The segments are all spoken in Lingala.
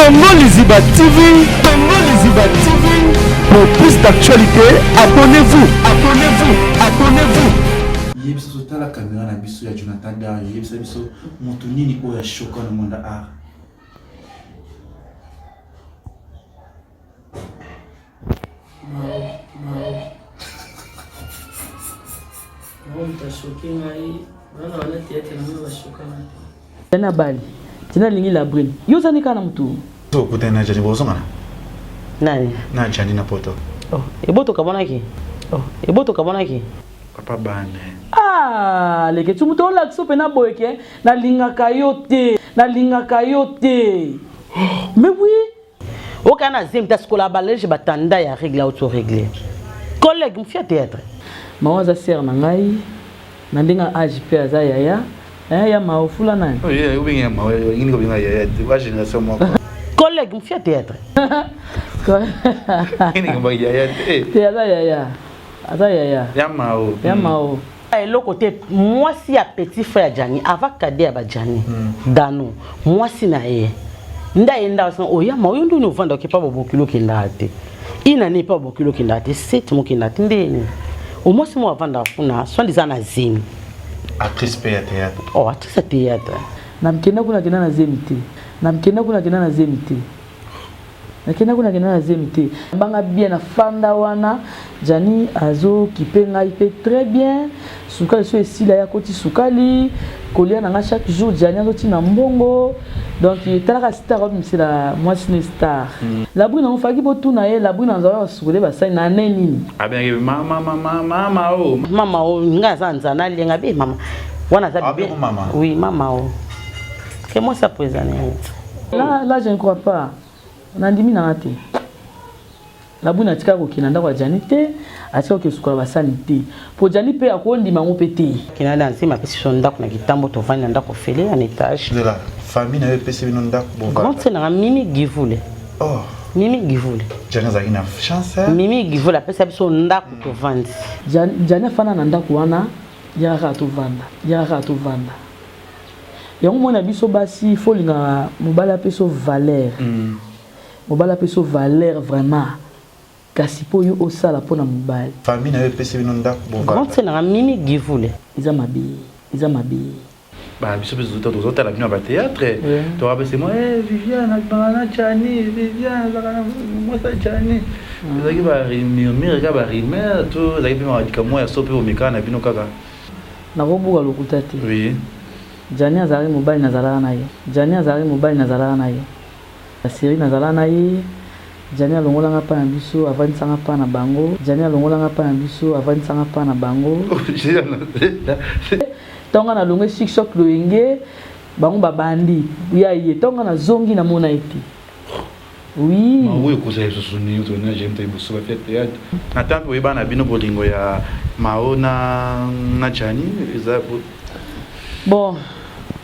Congo Liziba TV, Congo Liziba TV. Pour plus d'actualités, abonnez-vous, abonnez-vous, abonnez-vous. Yebisa biso tala caméra na biso ya Jonathan Dario, yebisa biso moto nini oyo ashoka na monde art. Mao, mao. Mao moto ashoke ngai, bana wana théâtre na ngai bashokanga te. Na bali. Tina lingi la brune. Yo zani kana mutu. So okutani na Jani bozongana? Nani? Na Jani na poto. Oh, eboto kabonaki. Oh, eboto kabonaki. Papa bane. Ah, leke tu mutu olakisa mpe na boye ke nalingaka yo te. Nalingaka yo te. Mais oui, Oka na zemi ta sikola balege batanda ya règle auto régler. Collègue mfia théâtre. Maman aza sœur na ngai na ndenge age mpe aza yaya eh, ya mao fula nani oh, yeah, obengi ya mao olingi kobenga yaya te ba génération moko. Collègue mfia théâtre. Yaya te. Te aza yaya. Aza yaya. Ya mao. Ya mao. Eloko te mwasi ya petit frère ya Gianni ava cadet ya ba Gianni mm. Dano mwasi na ye nde aye ndako sanga oyama oyo ndoni ovanda okepa bobokilo okendaka te ina ne epa bobokilo okendaka te sete mokendaka te ndeni omwasi moko avandaka kuna soit disant na zemi actrice mpe ya théâtre oh actrice ya théâtre namkenda kuna kenda na zemi te namkenda kuna kenda na zemi te Nakenda kuna kenda na zemi te. Banga bien na fanda wana Gianni azo kipe ngai pe très bien. Sukali so esila ya koti sukali kolia na nga chaque jour Gianni azo tina mbongo. Donc talaka star obimisela mwasi ne star. Mm. La brune on faki botuna ye la brune azala sukule basali na année nini? Abengaki mama mama mama o. Mama o nga aza nzana alenga be mama. Wana aza bebe. Mama. Oui mama o. Que moi ça présent. Là, là, je ne crois pas. Nandimi nanga te. Labwini atika kokende na ndako ya Gianni te, atika kokende sukola basani te. Po Gianni pe akondima yango pe te. Kina na nzima apesi biso ndako na kitambo tovandi na ndako ofele en étage. Zela, famille na yo epesi bino ndako bovanda. Grande sœur nanga Mimi Givule. Oh. Mimi Givule. Gianni azalaki na chance. Mimi Givule apesa biso ndako tovandi. Gianni afanda na ndako wana, yaka kaka tovanda, yaka kaka tovanda. Yango mwana biso basi faut lingaka mobali apesa valeur. Mm. Mobali apesa valeur vraiment. Kasi po yo osala po na mobali. Famille na yo epesi bino ndako bovanda. Grande sœur nanga Mimi Givule. Eza mabe, eza mabe. Ba biso pe tozotala bino ba théâtre. Tokapesa moi eh Viviane abimaka na Chani, Viviane azalaka na mwasi ya Chani. Ezalaki ba murmure kaka ba rumeur to ezalaki pe likambo ya so pe bomekaka na bino kaka. Nakobuka lokuta te. Oui. Gianni azalaki mobali nazalaka na ye. Gianni azalaki mobali nazalaka na ye. Na serie nazalaka na ye. Gianni alongola nga pa na biso avandisa nga pa na bango. Gianni alongola nga pa na biso avandisa nga pa na bango. Tango nga nalongwe chic choc loyenge bango babandi ya ye. Tango nga nazongi namona ye te. Oui. Mawa ekozala lisusu nini to na j'aime liboso ba fait théâtre. Na temps oyeba na bino bolingo ya Mao na na Gianni eza bon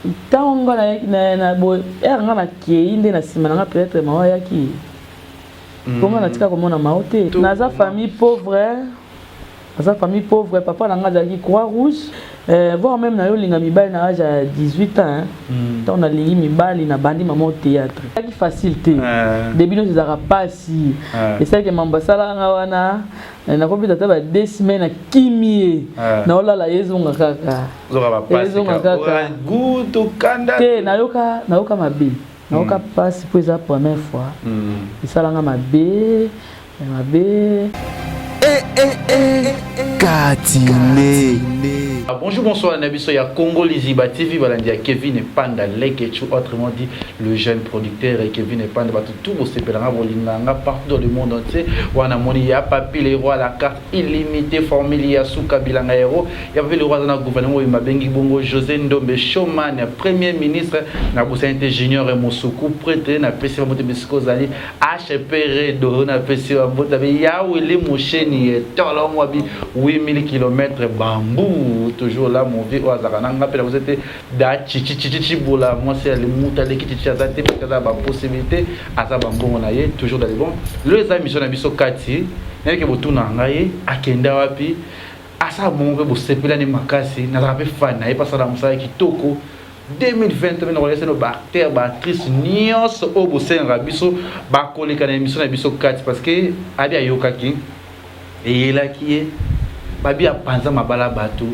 ntango nga na na bo ere nga nakei nde na nsima na nga peut-être Mao ayaki mpo nga natika komona Mao te. Naza famille pauvre. Aza famille pauvre, papa na nga azalaki croix rouge. Euh, voire même na yo linga mibali na âge ya 18 ans, hein. Mm. Tant na lingi mibali na bandi maman théâtre. Ezalaki facile te. Début nyonso ezalaka pasi. Esalaki mambo asala nga wana nakomi tata ba deux semaines na kimi ye. Na olala ye ezonga kaka. Ezonga kaka. Te nayoka nayoka mabe. Nayoka pasi po eza première fois. Esala nga mabe. Mabe. Eh, eh, eh, Katine. Ah, bonjour, bonsoir, na biso ya Congo Liziba TV, balandi ya Kevin Panda Lekechu, autrement dit le jeune producteur Kevin Panda, bato tout bosepelanga bolinganga partout dans le monde entier. Wana moni ya Papi le roi la carte illimitée formule ya Suka Bilanga héros, ya Papi le roi na gouvernement oyo mabengi bongo José Ndombe Showman, premier ministre na bosani Junior Mosuku prêtre na pesi ba moto bisiko zali HP Redo na pesi wa mbota bi ya Willy Musheni ye tolo mwa bi 8000 km bambou toujours là mon vieux oyo azalaka na nga mpe na bosa te da chichi chichi chibola mwasi ya limuta leki chichi aza te parce que aza ba possibilité aza ba mbongo na ye toujours dans les bons lelo eza mission na biso kati nayebi ke botuna ngai akenda wapi asala bongo mpe bosepelani makasi nazalaka mpe fan na ye mpe asala mosala kitoko. 2020 mpe nakolesa no baacteur, baactrice nyonso oyo bosengaka biso bakoleka na émission na biso kati, parce que abi ayokaki eyelaki ye, babi apanza mabala bato,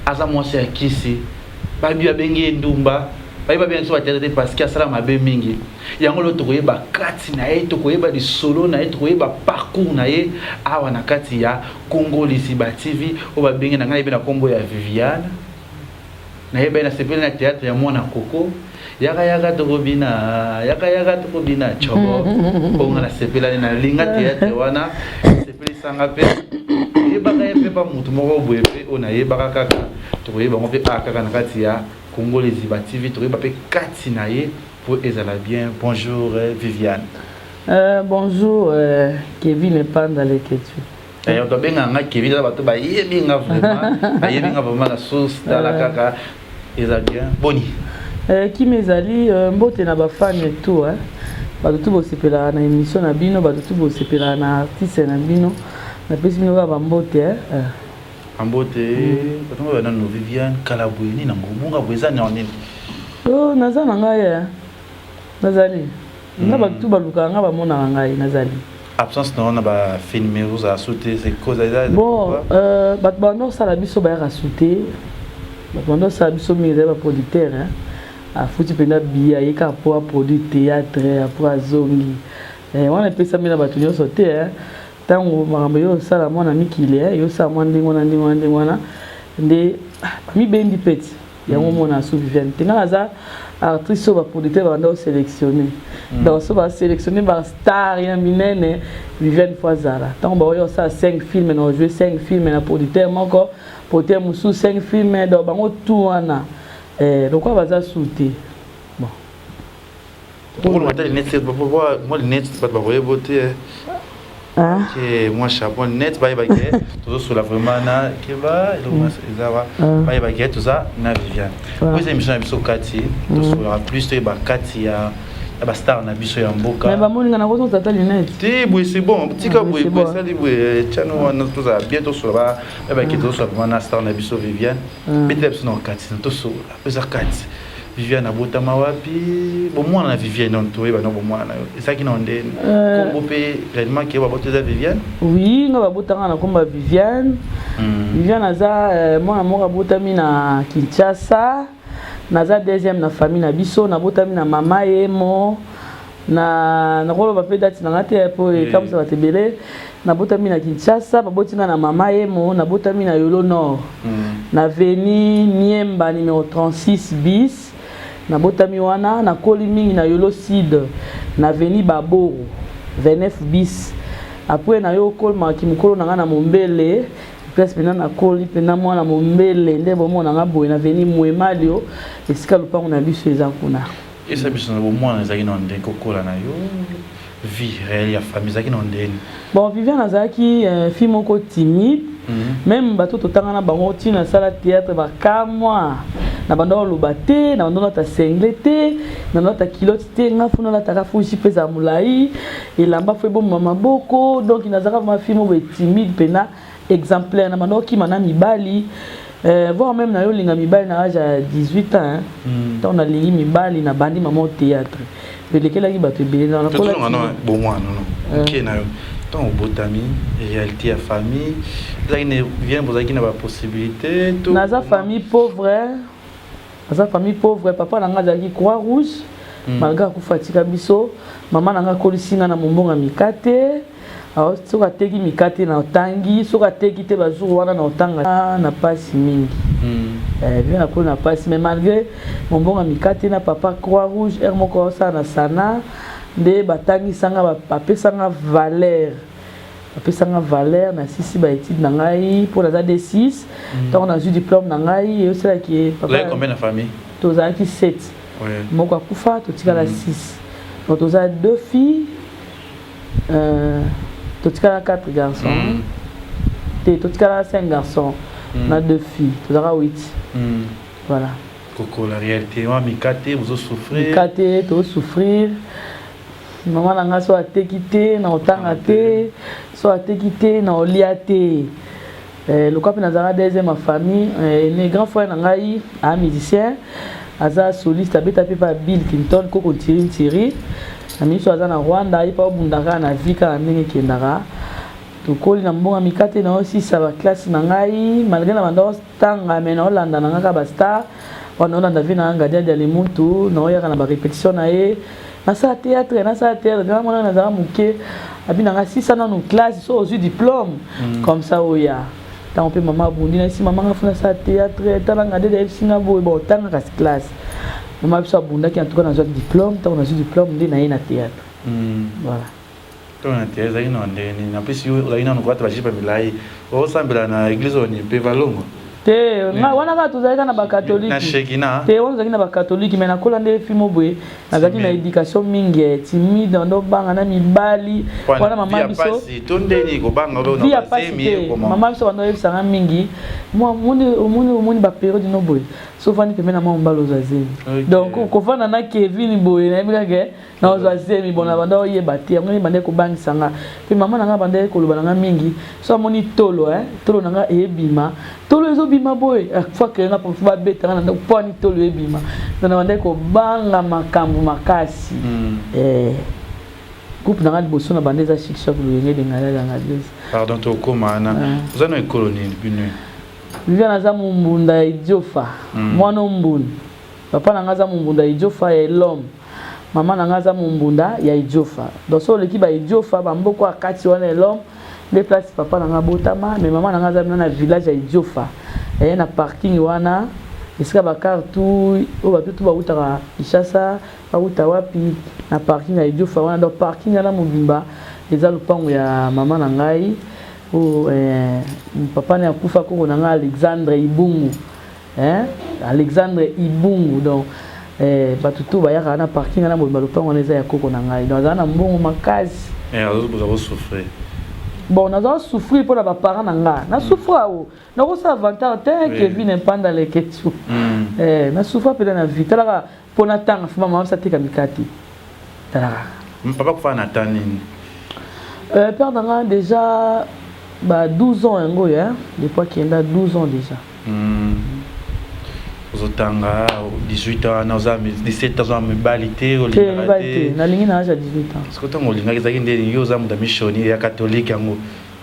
aza mwasi ya kisi, babi abengi ye ndumba, bayebi babengi biso bathéâtre te parce que asala mabe mingi. Yango lelo tokoyeba kati na ye, tokoyeba lisolo na ye, tokoyeba parcours na ye awa na kati ya Congo Liziba TV. Oyo babengi na ngai yebi na nkombo ya Viviane, nayeba ye, nasepeli na théâtre ya mwana koko, yaka yaka tokobina, yaka yaka tokobina chobo. Oyo nga nasepelani, nalinga théâtre wana, esepelisanga mpe. Yebaka ye mpe pa motu moko boye mpe oyo nayebaka kaka, tokoyeba yango mpe a kaka na kati ya Congo Liziba TV, tokoyeba mpe kati na ye po ezala bien. Bonjour Viviane. Bonjour Kevin Epanda Leketu. Tobengaka nga Kevin, eza bato bayebi nga vraiment, bayebi nga vraiment na source. Tala kaka, eza bien, boni? Kimi ezali, mbote na bafani et tout, hein. Bato tu bosepelaka na émission na bino, bato tu bosepelaka na artiste na bino, napesi bino kaka bambote, hein. Ambote bato ngo nano. Viviane, kala boye nini nango obunga boye, eza nini nini? Oh, naza na ngai, nazali nga, bato tu balukaka nga, bamonaka ngai, nazali. Absence na wana bafilme ozala su te, c'est cause eza? Bon, bato banda kosala biso bayaka su te. Bato banda kosala biso mingi ezali baproducteur, hein. Afuti mpenza biye, aye kaka mpo aproduire théâtre, apres azongi. Wana epesami na bato nyonso te, hein. Ntango makambo yo osala mwana mikili, yo osala mwa ndenge wana, ndenge wana, ndenge wana nde bamibendi peti yango. Omona su Viviane te, nga naza artiste oyo baproducteur babanda kosélectionne. Donc so basélectionne bastar ya minene, Viviane fo azala. Ntango baoya kosala 5 filme, na ojouer 5 filme na producteur moko, producteur mosusu 5 filme, donc bango tout wana, lokola baza su te, bon. Tokoloba ta lunette, mwa lunette, bato bakoyeba te. Ok, mwa chapeau, lunette, bayebaki tozosola vraiment na keba eloko eza wa, bayebaki toza na Viviane. Oyo eza émission na biso kati, tosolaka plus, toyeba kati ya bastar na biso ya mboka. Mais bamoninga na kozonga tata lunette. Te, boye c'est bon, tika boye, boye esali boye, tiano wana, tozala bien, tosola, bayebaki tozosola vraiment na star na biso Viviane. Betela biso na kati tosola eza kati. Viviane abotama wapi? Bomwana na Viviane nano toyeba na bomwana na yo ezalaki na ndeni, kombo mpe réellement ke babota eza Viviane? Oui, nga babotanga na kombo ya Viviane. Viviane aza mwana moko abotami na Kinshasa. Naza deuxième na famille na biso. Nabotami na mama yemo na nakoloba mpe date na nga te po ekamwisa bato ebele. Nabotami na Kinshasa, baboti nga na mama yemo. Nabotami na Yolo Nord, na avenue Niemba numéro 36 bis. Nabotami wana. Nakoli mingi na Yolo Sud, na avenue Baboro 29 bis. Après nayo okolimaki mokolo na nga na Mombele, place mpena nakoli mpena mwana Mombele nde bomona nga boye, na avenue Mwemalio, esika lopango na biso eza kuna. Esa biso na bomwana ezalaki na ndenge kokola na yo, vie réelle ya famille ezalaki na ndeni? Bon, Viviane azalaki fille moko timide. Même bato totanga na bango ntina asala théâtre bakamwa. Na banda oloba te, na banda olata singlet te, na banda olata culotte te. Nga funa olataka fusi mpe ezala molai, elamba fo ebomba maboko. Donc nazalaka vraiment fille moko boye timide mpena exemplaire. Na banda okima na mibali, voire même na yo olinga mibali na âge ya 18 ans. Ntango nalingi mibali, nabandi mama théâtre, elekelaki bato ebele. Bomwana no oke na yo, ntango obotami, réalité ya famille ezalaki bien? Bozalaki na bapossibilité? Naza famille pauvre, naza famille pauvre. Papa na nga azalaki Croix Rouge, malgré akufa atika biso. Mama na nga akolisi nga na mombongo ya mikate. Soki ateki mikate na otangi, soki ateki te, bajour wana na otanga na pasi mingi. Bien, nakoli na pasi, mais malgré mombongo ya mikate na papa Croix Rouge, heure moko aosala na sana nde batangisanga, bapesanga valeur, bapesanga valeur. Nasisi baétude na ngai mpo naza D6. Ntango nazwi diplôme na ngai, eyosalaki. Combien na famille? Tozalaki 7, moko akufa, totikala 6. Donc toza deux filles, totikala 4 garçons. Te, totikala 5 garçons na deux filles, tozalaka 8. Voilà. Koko, la réalité wa mikate, bozosouffrir? Mikate, tozosouffrir. Mama na ngai so ateki te, na otanga te, so ateki te, na olia te. Lokola mpe nazalaka deuxième ya famille, ne grand frère na ngai aa musicien. Aza soliste, abeta mpe pa Bill Clinton, koko Ntiri Ntiri. Na miso aza na Rwanda, ye pa obundaka na vie kaka ndenge ekendaka. Tokoli na mbongo ya mikate na osisa ba classe na ngai, malgré na banda otanga mais na olanda na ngai kaka ba star. Wana olanda vie na ngai Ngadia Dialimuntu, na oyaka na ba répétition na ye. Nasala théâtre, nasala théâtre, ngai mwana nazala moke. Abi na ngai sisa nanu classe, so ozwi diplôme, comme ça oya. Ntango mpe mama abundi na esi mama nga funa asala théâtre, tala Ngadia ayebisi nga boye, bon otanga kasi classe. Mama biso abundaki, en tout cas nazwaki diplôme, ntango nazwi diplôme nde naye na théâtre. Voilà. Ntango na théâtre ezalaki na ndenge nini? En plus yo ozalaki nanu kolata bajipe milai, osambela na église oyo mpe valongo. Te, nga wana kaka tozalaki na bakatolike. Na Shekina. Te, wana tozalaki na bakatolike, mais nakola nde fimo boye, nazalaki na éducation mingi, timide, ndobanga na mibali. Wana mama biso to ndeni kobanga vie ya pasi te. Mama biso bando oyebisanga mingi, omoni omoni bapériode no boye, so ofandi pembeni na mwa mobali, ozwa zemi. Donc kofanda na Kevin boye, nayebi kaka nazwa zemi. Bon, na banda oyeba te yango nini bandaki kobangisa nga. Mpe mama na nga bandaki koloba na nga mingi, so amoni tolo, tolo na nga eyebima, tolo ezobima boye, faut akeye nga mpo babeta nga na ndako mpo ani tolo ebima. Donc na bandaki kobanga makambo makasi. Groupe na nga liboso na banda eza Chic Choc Loyenge de Ngala Ngadios. Pardon, tokóma wana. Oza na ekolo nini bino? Viviane aza mombunda ya Idiofa, mwana ombuni. Papa na nga aza mombunda ya Idiofa ya Elome, mama na nga aza mombunda ya Idiofa. Donc so oleki ba Idiofa, bamboko ya kati wana, Elome nde place papa na nga abotama. Mais mama na nga aza bina na village ya Idiofa, na parking wana esika bacar tout oyo bato tu bautaka Kinshasa, bauta wapi, na parking ya Idiofa wana. Donc parking wana mobimba eza lopango ya mama na ngai oyo papa na akufa, koko na ngai Alexandre Ibungu, hein? Alexandre Ibungu. Donc bato tu bayaka na parking wana mobimba, lopango wana eza ya koko na ngai. Donc azala na mbongo makasi. Oza kosouffrir. Bon, naza souffrir mpona baparent na nga, nasouffre awo nakosala vantard te. Kevin Mpanda Leketu, nasouffre mpena na vie. Talaka, mpo natanga fima, mama biso ateka mikate, talaka. Papa kufa na ta nini? Père na nga déjà ba 12 ans yango oyo, depuis akenda 12 ans déjà. Ozotanga 18 ans wana, oza 17 ans, oza mibali te? Olingaka te? Nalingi na âge ya 18 ans. Parce que ntango olingaki ezalaki ndeni? Yo oza moto ya mishoni ya catholique, yango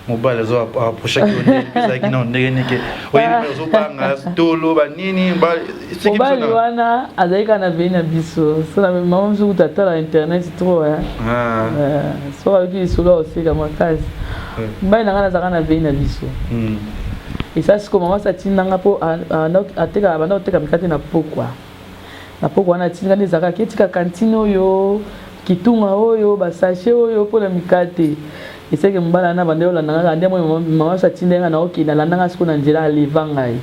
mobali azo approchaki yo ndeni? Ezalaki nano ndenge nini? Oyebi ozobanga tolo banini? Mobali wana azalaki kaka na vei na biso, so na mama mosusu kuta atala internet trop, so ayoki lisolo akoseka makasi. Mobali na ngai nazalaka na vei na biso. Esa siko mama so atindanga mpo atekaka, banda koteka mikate na pokwa. Na pokwa wana atindanga nde ezalaka etika kantine oyo, kitunga oyo, basachet oyo mpona mikate. Eseke mobali wana banda olanda kaka nde mama so atinda nga na okende, alandanga siko na nzela, aleva ngai,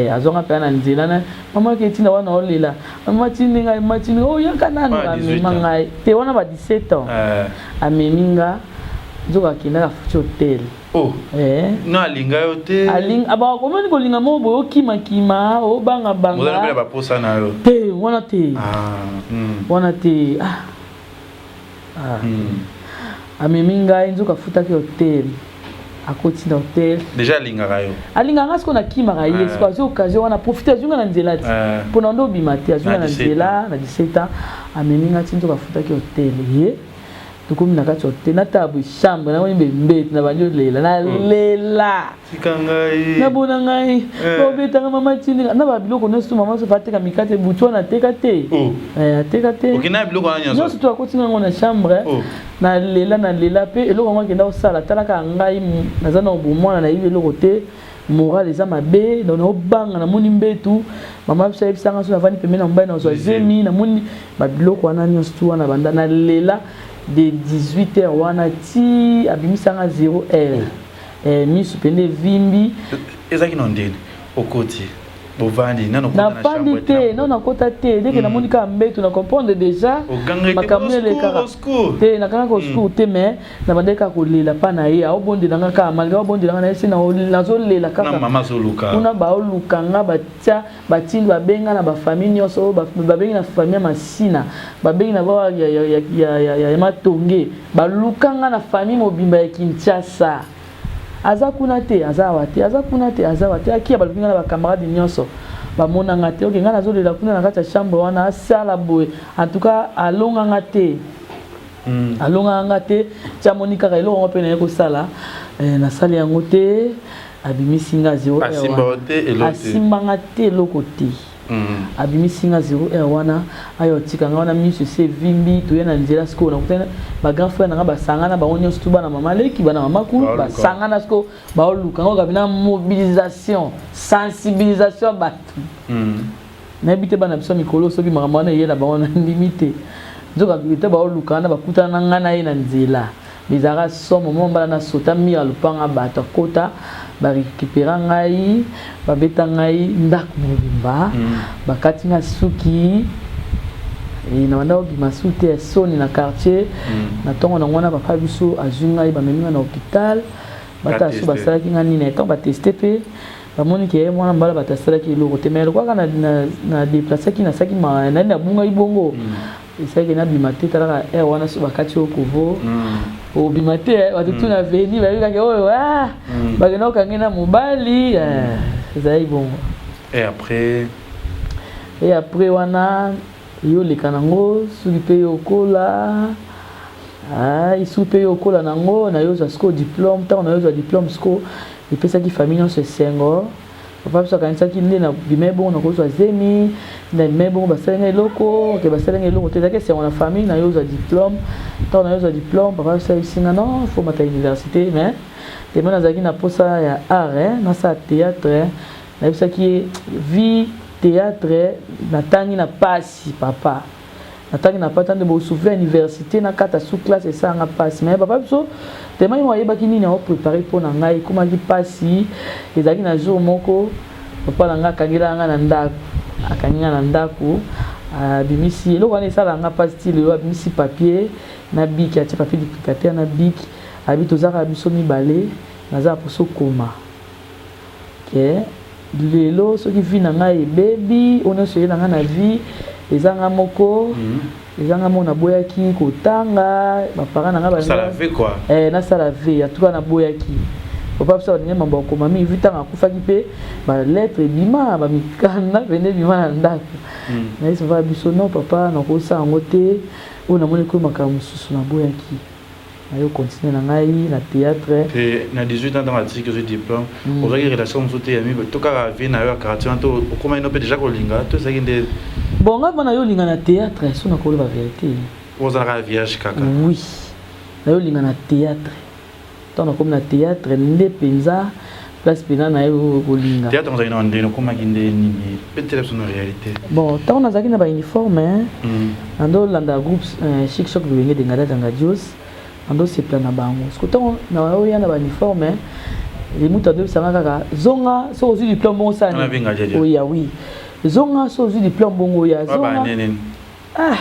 azwanga mpenza na nzela na mama ake etinda wana, olela mama atindi ngai, mama atindi ngai, oyaka nanu, amema ngai te wana ba 17 ans. Amemi nga, nzoka akendaka futi hotel. Oh. No alinga yo te? Omoni kolinga moko boye, okimakima, obangabanga. Baposa na yo? Te, wana te, wana te. Amemi ngai, nzoka afutaki hotel, akoti na hotel. Déjà alingaka yo? Alingaka nga. Sikoyo nakimaka ye, sikoyo azwi occasion wana, profite, azwi nga na nzela ti mpona nde obima te, azwi nga na nzela na 17 ans, amemi nga ti nzoka afutaki hotel. Ye tokomi na kati ya hotel, natala boye chambre, namoni bembeti, na bandi olela, nalela. Tika ngai. Nabona ngai obetanga, mama tindika na babiloko nyonso. Mama sofa ateka mikate butu wana, ateka te, ateka te. Okenda biloko wana nyonso? Nyonso to akotinga yango na chambre. Nalela, nalela mpe eloko yango akenda kosala. Talaka ngai naza na bomwana, nayebi eloko te, moral eza mabe, donc naobanga. Namoni mbetu, mama biso ayebisanga so navandi pembeni na mobali nazwa zemi. Namoni babiloko wana nyonso tu wana, banda nalela de 18 heures wana ti abimisanga 0 heure, misu mpenza evimbi. Ezalaki na ndeni okoti, bovandi nano? Nafandi te, no nakota te. Deke namoni kaka mbetu, na comprendre déjà makambo elekaka te. Nakangaka au secours te, mais na bandaki kaka kolela mpa na ye, aobondelanga kaka, malgré aobondelanga na ye se nazolela kaka. Kuna baoluka nga, batia batindi, babenga na bafamille nyonso oyo babengi, na famille ya Masina, babengi na ba ya Matonge, baluka nga na famille mobimba ya Kinshasa. Aza kuna te, aza awa te, aza kuna te, aza awa te. Akia baluki nga na bacamarade nyonso. Bamonanga te, oke ngai nazolela kuna na kati ya chambre wana, asala boye. En tout cas alonganga te. Alongaka nga te. Ti amoni kaka eloko yango mpe naye kosala, nasali yango te. Abimisi nga 0 heure. Asimba wana. Te, eloko te. Asimbanga te, eloko te. Abimisi nga 0 heure wana, ayo atika nga wana, miso esi evimbi. Toye na nzela sikoyo, nakutani bagrand frère na nga, basangana bango nyonso tu, bana mama leki, bana mama kulu. Baoluka. Basangana sikoyo, baoluka ngo kabi na mobilisation, sensibilisation ya bato. Nayebi te bana biso ya mikolo soki makambo wana eyela bango, na ndimi te. Nzoka te baoluka wana, bakutana na ngai na ye na nzela. Ezalaka somo mo mbala na sota mur ya lopanga, bato akota, barécupéra ngai, babeta ngai ndako mobimba, bakati nga suki. Na banda kobima su te ya soni na quartier. Na ntongo nango wana, papa biso azwi ngai, bamemi ngai na hôpital, bata so Bateste. Basalaki ngai nini? Ntango bateste mpe bamoni ke mwana mbala, bato asalaki eloko te. Mais lokola kaka na déplaçaki, nasalaki nani, nabungaki bongo, esalaki nabima te. Talaka aire wana, so bakati oyo kovo, obima te. Bato tu na veni bayebikaki oyo, ah, bakenda kokange na mobali. Ezalaki bongo. Et après? Et après wana, yoleka nango, soki mpe yo okola, soki mpe yo okola nango, nayozwa sikoyo diplôme. Ntango nayozwa diplôme sikoyo, epesaki famille nyonso esengo. Papa biso akanisaki nde na bima bongo nakozwa zemi, na bima bongo basalenga eloko ke basalenga eloko te. Ezalaki esengo na famille, nayozwa diplôme. Ntango nayozwa diplôme, papa biso ayebisinga: non, faut mata université. Mais tellement nazalaki na posa ya art, nasala théâtre, nayebisaki ye: vie théâtre, natangi na pasi papa, natangi na pata nde bosouffle université, nakata sous classe, esalanga mpasi. Mais papa biso tellement ye mo ayebaki nini aopréparé mpo na ngai, ekomaki mpasi. Ezalaki na jour moko, papa na ngai akangelaka ngai na ndako, akangi ngai na ndako, abimisi eloko wana esalaka nga mpasi ti lelo. Abimisi papier na bic, atie papier duplicateur na bic, abi tozalaka biso mibale, naza na mposa okoma ke lelo soki vie na ngai ebebi, oyo nyonso eye na ngai na vie, eza nga moko, eza nga moko naboyaki kotanga. Baparent na ngai Osala vie quoi. Nasala vie. En tout cas naboyaki. Papa biso balingi mambo ya kokoma mingi. Vi ntango akufaki mpe, balettre ebima, bamikanda pene ebima na ndako. Nayesi papa biso: non papa, nakosala yango te. Oyo namoni koyo makambo mosusu, naboyaki. Nayo continue na ngai na théâtre. Te, na 18 ans, ntango atiki ozwi diplôme, ozwaki relation mosusu te ya mibe to kaka vie na yo ya quartier wana, to okomaki no mpe déjà kolinga, to ezalaki nde? Bon, ngai mpo nayolinga na théâtre, so nakoloba vérité. Ozalaka vierge kaka? Oui, nayolinga na théâtre. Ntango nakomi na théâtre nde mpenza place mpena naye kolinga. Théâtre ozalaki na ndeni, okomaki nde nini? Betela biso na réalité. Bon, ntango nazalaki na bauniforme, nandolanda groupe Chic Choc Lolenge de Ngada Jangadios, nandosepela na bango. Parce que ntango naoya na bauniforme, mutu adoyebisanga kaka: zonga soki ozwi diplôme bongo osala. Wana benga Jaja. Oya, oui, zonga soki ozwi diplôme bongo oya, zonga. Baba nini? Ah,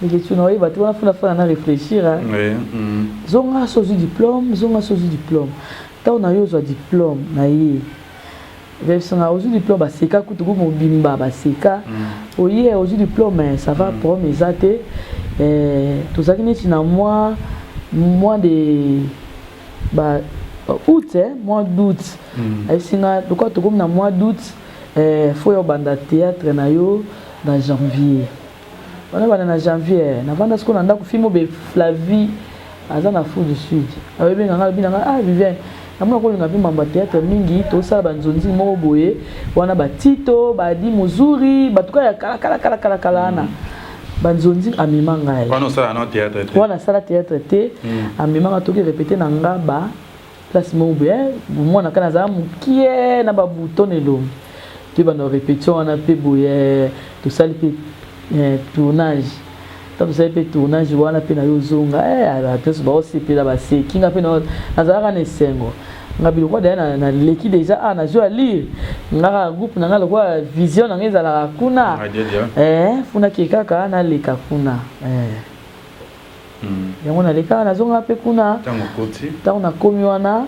ndenge na oyeba te wana, funa fana na réfléchir, hein. Zonga so ozwi diplôme, zonga so ozwi diplôme. Ntango na yo ozwa diplôme na ye, ebisanga ozwi diplôme, baseka kutu ku mobimba, baseka. Oye ozwi diplôme, ça va, problème eza te. Tozalaki neti na mois de ba août, mois d'août. Ayebisinga lokola tokomi na mois d'août, faut yo obanda théâtre na yo na janvier. Wana banda na janvier, navanda sikoyo na ndako. Fimo be Flavie aza na Afrique du Sud, ayebi nga, alobi na nga: ah Viviane, namona kolinga mpe mambo ya théâtre mingi, tosala banzonzi moko boye wana, batito badi mozuri, batuka ya kala kala kala kala kala wana, banzonzi. Amema ngai. Wana osala no théâtre te? Wana asala théâtre te. Amemanga, toki répété na nga ba place moko boye. Mwana kaka nazala mokie na babouton na elongi, toyebanda répétition wana mpe boye, tosali mpe tournage. Ntango tosali mpe tournage wana mpe na yo ozonga, bato nyonso baosepela, baseki nga mpe nazalaka na esengo. Nga biloko daya naleki déjà, ah, nazwi alire nga kaka groupe na nga, lokola vision na nga ezalaka kuna. Funaki kaka naleka kuna. Yango naleka, nazonga mpe kuna. Ntango nakomi wana,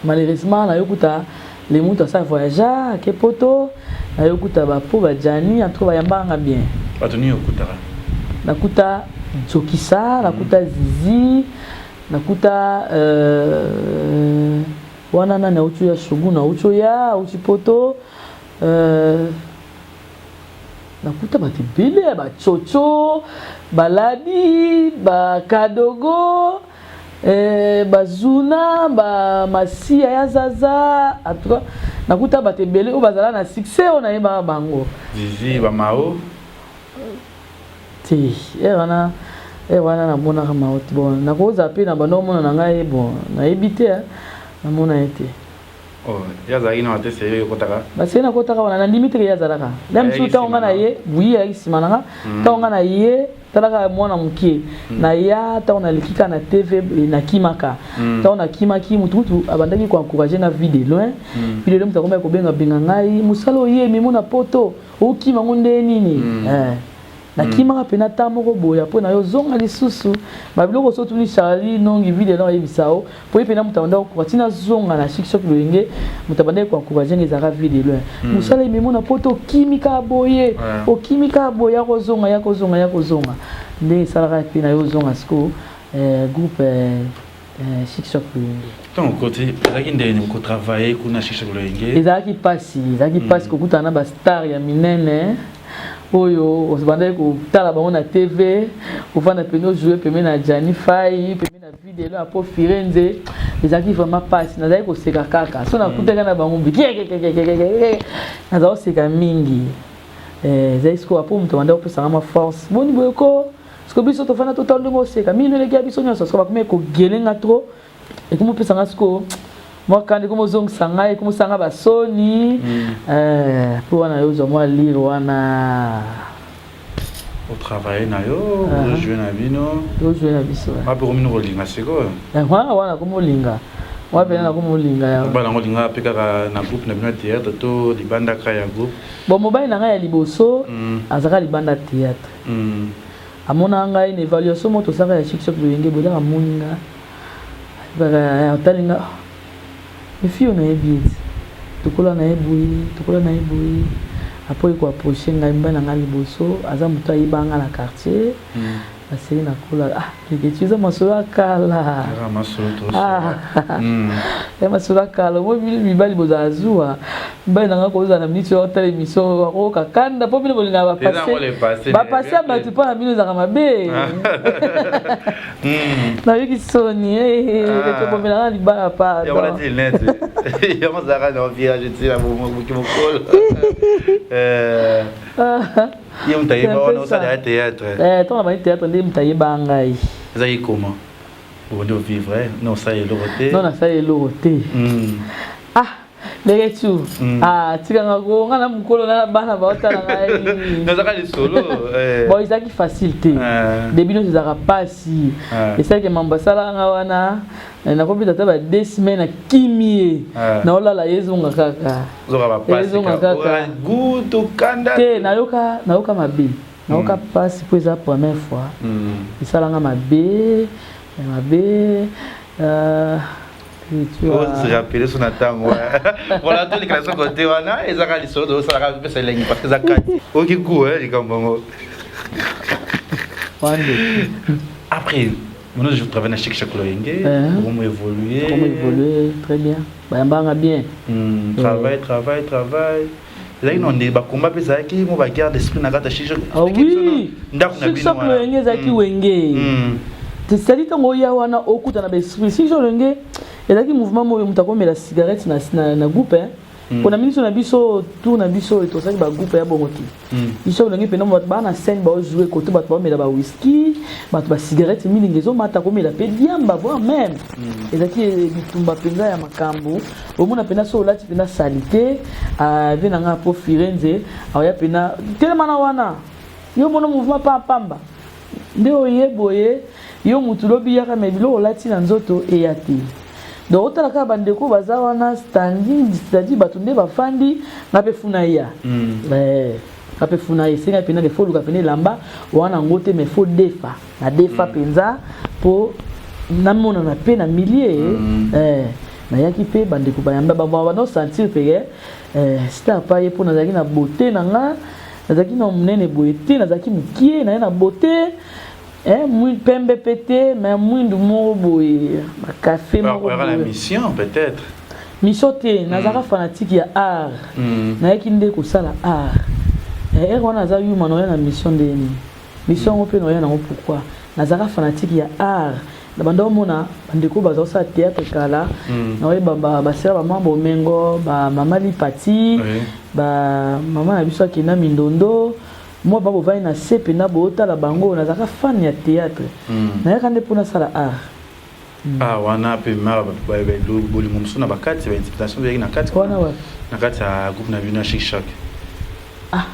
malheureusement nayokuta le mutu asala voyage, ake Poto. Nayokuta bapo bajani, en tout cas bayambanga bien. Bato nini okutaka? Nakuta Nzokisa, nakuta Zizi, nakuta wana nani auti oya, Shogun auti oya, auti Poto. Nakuta bato ebele ya bacoco, baladi, bakadogo, bazuna, bamasiya ya zaza. En tout cas nakuta bato ebele oyo bazala na succès, oyo nayebaka bango. Zizi, bamao? Te, ere wana namonaka mao te. Bon, nakozala mpe na bando omona na ngai. Bon, nayebi te, namona ye te. Oh, ye azalaki na te, seye ekotaka? Baseye nakotaka wana, nandimi teke ye azalaka la mosusu. Ntango nga na ye buyi, ayaki nsima na nga. Ntango nga na ye, talaka mwana moke na ya, ntango naleki kaka na TV, nakimaka. Ntango nakimaki, mutu mutu abandaki koencourage nga. Vie de loin, vie de loin, moto akomaki kobengabenga ngai: "Mosala oye memo na poto, okima ngo nde nini?" Nakimaka mpena ta moko boye mpo na yo ozonga lisusu babiloko. So otuni Charlie Nongi, vie de loin, oyebisa o po ye mpena moto abanda kokoka ntina zonga na Chic Choc Loyenge. Moto abandaki koencourage nga ezalaka vie de loin: "Mosala ememo na poto, okimi kaka boye, okimi kaka boye, ya kozonga, ya kozonga, ya kozonga." Nde esalaka mpe na yo ozonga sikoyo groupe Chic Choc Loyenge. Ntango okoti, ezalaki ndeni kotravaille kuna Chic Choc Loyenge? Ezalaki mpasi, ezalaki mpasi kokutana na bastar ya minene oyo obandaki kotala bango na TV. Ofanda pene, ojoue pembe na Jani Fai, pembe na Videlo, apo Firenze. Ezalaki vraiment mpasi. Nazalaki koseka kaka so nakutaka na bango, nazala koseka mingi. Ezalaki sikoyo apo moto abandaki kopesanga mwa force: "Boni boye ko, siko biso tofanda, totala ndenge oseka mino eleki ya biso nyonso." Siko bakomi kogelenga trop, ekomi opesanga sikoyo mwa kanda, ekomi ozongisa ngai, ekomi osanga basoni mpo wana yo ozwa mwa lire wana. Otravaille na yo, ojoue na bino? Ojoue na biso. Wapi komi kolinga sikoyo? Wana wana komi olinga, wapi ena nakomi olinga. Mobali yango olinga mpe kaka na groupe na bino ya théâtre to libanda kaka ya groupe? Bon, mobali na ngai ya liboso azalaka libanda théâtre. Amonaka ngai na évaluation moko tosalaka ya Chic Choc Loyenge boye. Ezaka amoni nga, otali nga: "Efi oyo nayebi ete tokola na ye boye, tokola na ye boye." Apo ekoapproche ngai. Mobali na ngai liboso aza moto ayeba nga na quartier, baseli nakola. Ah, leketi, eza masolo ya kala, ya masolo ya kala. Mo mibali bozala zuwa. Mibali na ngai kozala na miniti oyo otala émission, akoyoka kanda mpo bino bolingaka bapasse ya bato. Mpo na bino ezalaka mabe. Nayoki soni bomelanga libala. Pardon, yango ozalaka na virage tina moki mokolo. Ye moto ayeba wana osala ya théâtre? Ntango nabandi théâtre nde moto ayeba ngai. Ezalaki comment obandi ovivre? No osala eloko te? Non, nasala eloko te. Ah, ndenge tu, ah, tikanga ko nga na mokolo na bana baotala ngai. Nazaka lisolo. Bon, ezalaki facile te. Début nyonso ezalaka mpasi. Esalaki mambo asalaka nga wana, nakobeta ata ba 2 semaines, akimi ye, naolala ye, ezonga kaka, ezonga kaka te. Nayoka, nayoka mabe, nayoka mpasi mpo eza première fois esalanga mabe mabe. Se rappeler so na ntango. Voilà, tolekela so kote wana. Ezaka lisolo tozosalaka, pesa elengi parce que eza kati oki ku likambo yango. Après, maintenant je travaille na Chic Choc Loyenge. Comment évoluer? Comment évoluer? Très bien, bayambanga bien. Travail, travail, travail. Ezalaki na nde bakomba mpe ezalaki mo baguerre d'esprit na kati ya Chic? Oui. Ndako na bino Loyenge ezalaki wenge, c'est-à-dire ntango oya wana, okuta na baesprit. Chic Choc Loyenge ezalaki mouvement moko, moto akomela cigarette na groupe. Mpona miso na biso, tour na biso tosalaki bagroupe ya bongo te. Biso olongi mpena bato baa na scène, baojoue kote, bato baomela bawiski, bato bacigarette milingi ezomata, komela mpe diamba, voire même ezalaki bitumba mpenza ya makambo. Omona mpena so olati mpena saleté ave na ngai po Firenze aoya mpena telema na wana, yo mona mouvement pambamba nde oye boye, yo mutu lobi yaka me biloko olati na nzoto eya te. Donc otala kaka bandeko baza wana standing, c'est-à-dire bato nde bafandi, nga mpe funa ya nga mpe funa ye. Esenga mpenza ke faut oluka pene elamba wana yango te, mais faut defa na defa mpenza mpo namonana mpe na milieu. Nayaki mpe, bandeko bayamba, bano sentir mpe star pa ye, mpo nazalaki na beauté na nga, nazalaki na monene boye te, nazalaki mokie naye na beauté, pembe mpe te, mais mwindu moko boye, bakafe moko. Boye mission peut-être. Mission te, nazalaka fanatique ya art. Nayaki nde kosala art. Ere wana aza yuma, naoya na mission ndeni? Mission yango mpe naoya nango pourquoi? Nazalaka fanatique ya art. Na banda omona bandeko baza kosala théâtre kala, naoyeba basera, bamama Bomengo, bamama Lipati, bamama na biso akenda mindondo mwa ba bovandi na se mpenza, bootala bango. Nazalaka fan ya théâtre, nayaka nde mpo nasala art. Ah, wana mpe ma bolingo mosusu na bakati, bainterprétation ezalaki na kati? Wana wapi? Na kati ya groupe na bino ya Chic Choc. Ah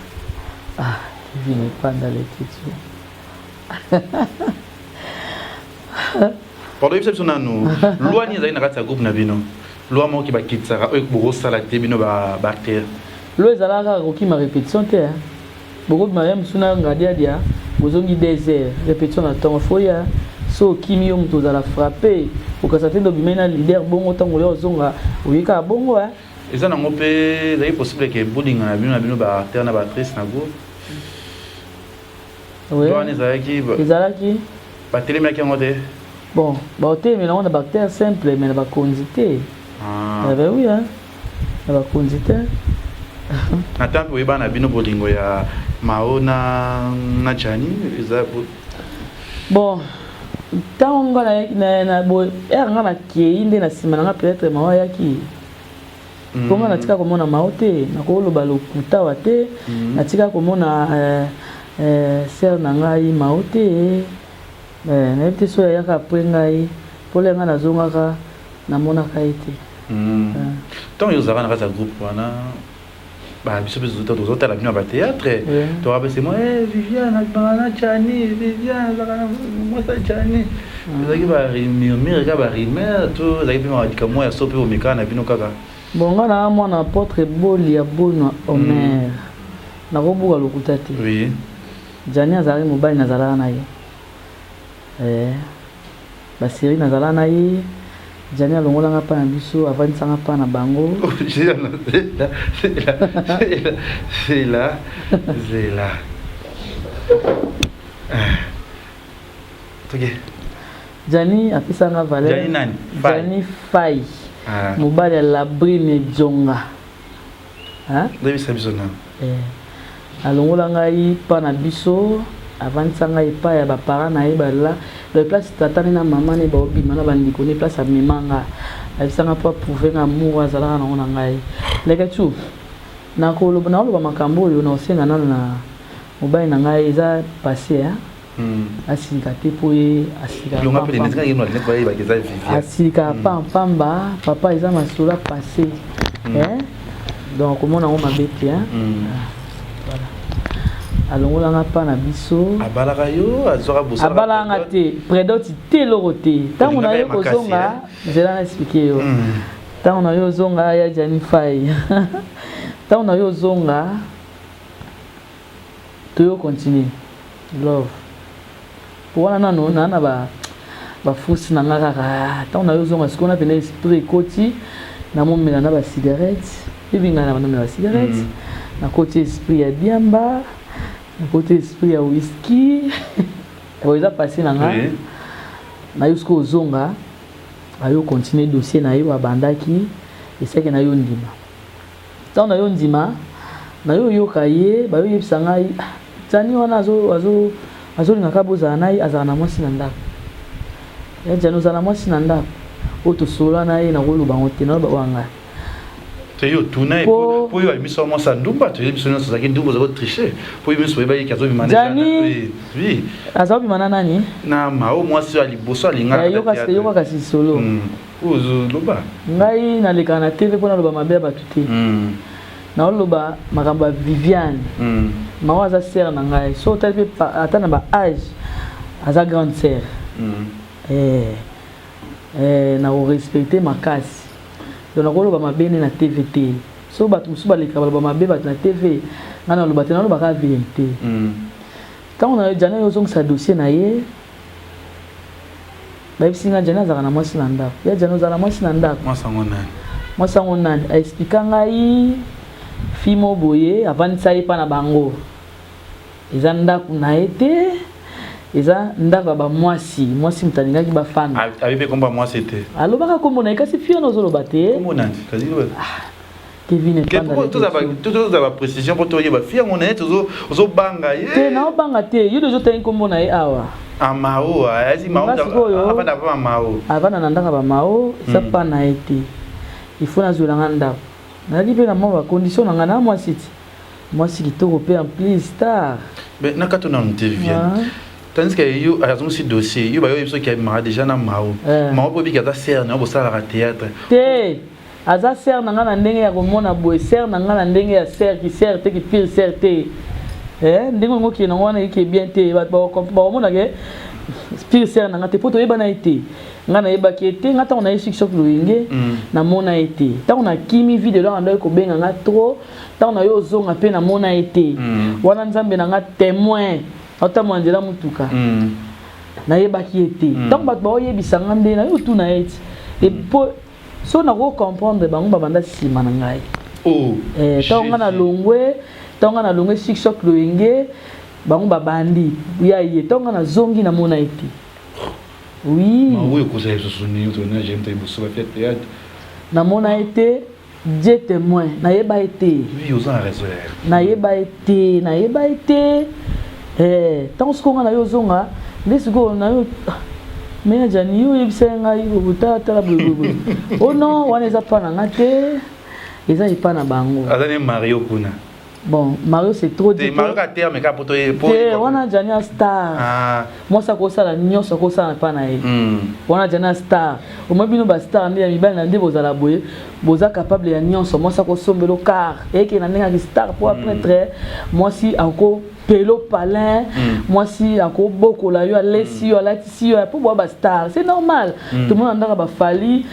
ah, Kevin Epanda Leketio. Pardon, yebisa biso nanu, loi nini ezali na kati ya groupe na bino? Loi moko bakitisaka oyo bokosala te, bino baacteur? Loi ezalaka kaka kokima répétition te. Bokobima ya mosu na ngadiadia, bozongi 2 heures, répétition na ntongo foya. So okimi, yo moto ozala frappe. Okasa te nde obimai na leader bongo, ntango oya ozonga, oye kaka bongo. Eza nango mpe ezali possible ke bolinga na bino na bino baacteur na baactrice na groupe? Wana ezalaki? Ezalaki. Batelemelaki yango te? Bon, baotelemela yango na baacteur simple, mais na bakonzi te. Ah. Ben oui, hein. Na bakonzi te. Na temps mpe oyeba na bino bolingo ya Mao na Jani eza? Bon, ntango nga boye, ere nga nakei nde na nsima na nga, peut-être Mao ayaki, mpo nga natika komona Mao te. Nakoloba lokuta wa te, natika komona sœur na ngai Mao te. Nayebi te soki ayaka après ngai, mpona ngai nazongaka, namonaka ye te. Ntango yo ozalaka na kati ya groupe wana, biso mpe tozotala bino ya bathéâtre, tokapese mwa Viviane abimaka na Jani, Viviane azalaka na mwasi ya Jani. Ezalaki bamurmure kaka, barumeur, to ezalaki mpe likambo moko ya so mpe omekaka na bino kaka? Bon, nga na mwana apôtre Boli ya Bonwa Omer, nakobuka lokuta te. Jani azalaki mobali, nazalaka na ye, basérie nazalaka na ye. Jani alongolanga mpa na biso, avandisanga mpa na bango. Zela, zela, zela, zela. Toke. Jani apesanga valeur. Jani nani? Jani Fai, mobali ya Labrine Djonga. Ndebisa biso nani? Alongola ngai mpa na biso, avandisa ngai epai ya baparent na ye. Bala donc place tata ne na mama ne baobima na bandeko ne, place amema nga, ayebisanga mpo aprouve nga amour azalaka nango na ngai. Leke tu nakoloba, naoloba makambo oyo naosenga nano na mobali na ngai, eza passé. Asilika te, mpo ye asilika pampamba. Papa, eza masolo passé, donc komona yango mabe te. Voilà, alongolanga mpa na biso. Abalaka yo? Azwaka? Abalaka nga te, prédot te, eloko te. Ntango na yo kozonga, nzela na expliquer yo. Ntango na yo ozonga ya Jani Fai, ntango na yo ozonga, toyo continue love. Po wana nano naa na bafusi na nga kaka. Ntango na yo ozonga sikoyo, na pena esprit ekoti, namomela na bacigarette. Ebi ngai na bandomela bacigarette, nakoti esprit ya diamba, nakoti esprit ya whisky. Oyo eza passé na nga. Na yo sikoyo ozonga, ayo continue dossier na ye oyo abandaki. Esaki na yo ndima. Ntango na yo ndima, na yo oyoka ye, bayoyebisa ngai Jani wana azolingaka bozala na ye, azala na mwasi na ndako. Ya Jani ozala na mwasi na ndako oyo tosolola na ye, nakoloba yango te, naloba oyo ngai. Te, yo tuna ye po oyo ayebisa mwasi ya ndumba. Toyebi biso nyonso ozalaki ndumba, ozalaki kotriche, po yo nyonso oyebaki azobima. Jani azobima na nani? Na Mao, mwasi oyo ya liboso alingaka. Yoka kasi solo. Ozoloba. Ngai nalekaka na TV mpo naloba mabe ya bato te. Naoloba makambo ya Viviane. Mao aza sœur na ngai. So otali mpe, ata na baage, aza grande sœur. Nakorespecte makasi, donc nakoloba mabe nde na TV te. So bato mosusu balekaka baloba mabe bato na TV, ngai naloba te, nalobaka vérité. Ntango na Jani oyo ozongisa dossier na ye, bayebisi ngai Jani azalaka na mwasi na ndako. Ya Jani ozala na mwasi na ndako? Mwasi yango nani? Mwasi yango nani? Aexplika ngai fimo boye, avandisa ye mpa na bango, eza ndako na ye te. Eza ndako ya bamwasi, mwasi moto alingaki bafanda. Ayebi mpe kombo ya mwasi te. Alobaka kombo na ye, kasi fille wana ozoloba te. Kombo nani? Kasi ah, Kevin Epanda. Tozala ba précision mpo toyeba fille yango na ye ozobanga ye. Te, naobanga te. Yo deja otangi kombo na ye awa. Ah, Mao, azi Mao. Avanda pa Mao. Avanda na ndako ya ba Mao, eza pa na ye te. Il faut nazwela nga ndako. Nazalaki mpe na mwa ba condition na nga na mwasi ti. Mwasi kitoko pe en plus star. Mais na kato nanu te Viviane. Tandis que yo azongisi dossier, yo bayo biso ki abimaka déjà na Mao. Eh. Mao po biki aza sœur na yo bosalaka théâtre. Te. Aza sœur na nga na ndenge ya komona boye, sœur na nga na ndenge ya sœur ki sœur te ki pire sœur te. Eh, ndenge ngo ki na wana yike bien te, bato bakomona ke pire sœur na nga te po toyebana ye te. Nga nayebaki ye te, nga ntango naye Chic Choc Loyenge, namona ye te. Ntango nakimi vie de loin andaki kobenga nga trop. Ntango na yo ozonga mpe namona ye te mm. Wana nzambe na nga témoin aotambola nzela motuka mm. Nayebaki ye te ntango mm. Bato baoyebisa nga nde nayo otuna ye ti epo so nako comprendre bango babanda nsima na ngai oh, ntango nga nalongwe ntango nga nalongwe Chic Choc Loyenge bango babandi ya ye ntango nga nazongi namona ye te. Oui. Namona ye te. Dieu témoin, nayeba ye te. Oui, oza na raison ya. Nayeba ye te, nayeba ye te. Eh, ntango sikoyo nga na yo ozonga, nde sikoyo na yo mais ya Jani yo oyebisa ye ngai tala tala boye boye boye. Oh non, wana eza pa na nga te. Eza epa na bango. Aza ne Mario kuna. Bon, Mario c'est trop dit. Mario ka terme ka poto ye po. Te wana Jani a star. Ah. Mwasi akosala nyonso akosala pa na ye. Wana Jani a star. Omoi bino ba star nde ya mibali na nde bozala boye, boza capable ya nyonso. Mwasi akosombelo car eke na ndenge ya star po prêtre, mwasi ako pelo palin, mwasi akobokola yo, alesi yo, alatisi yo, po boa ba star, c'est normal. Tout le monde andaka ba fali,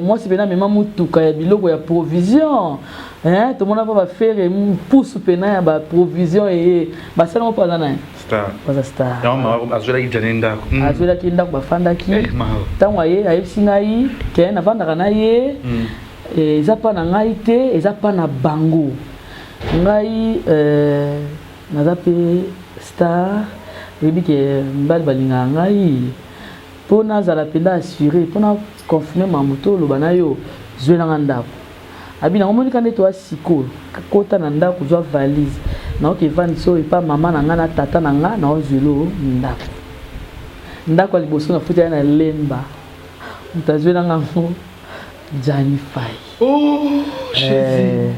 mwasi pena mema mutuka ya biloko ya provision. Eh, tomona pa bafere mpusu pena ya ba provision eye basala ngo mpo aza na star. Aza star. Azwelaki Jane ndako. Azwelaki ndako bafandaki. Ntango aye ayebisi ngai ke navandaka na ye eza mpa na ngai te, eza mpa na bango. Ngai naza mpe star, oyebi ke mibali balingaka ngai mpo nazala mpenza assure mpo na confirme makambo to oloba na yo zwelanga ndako. Abi nango omoni ka nde toa sikoyo kota na ndako zwa valise naoke evandisa oyo epa mama na nga na tata na nga naozwela oyo ndako ndako ya liboso nafuti ya na lemba moto azwelanga ngo Jani Fai. Oh, eh,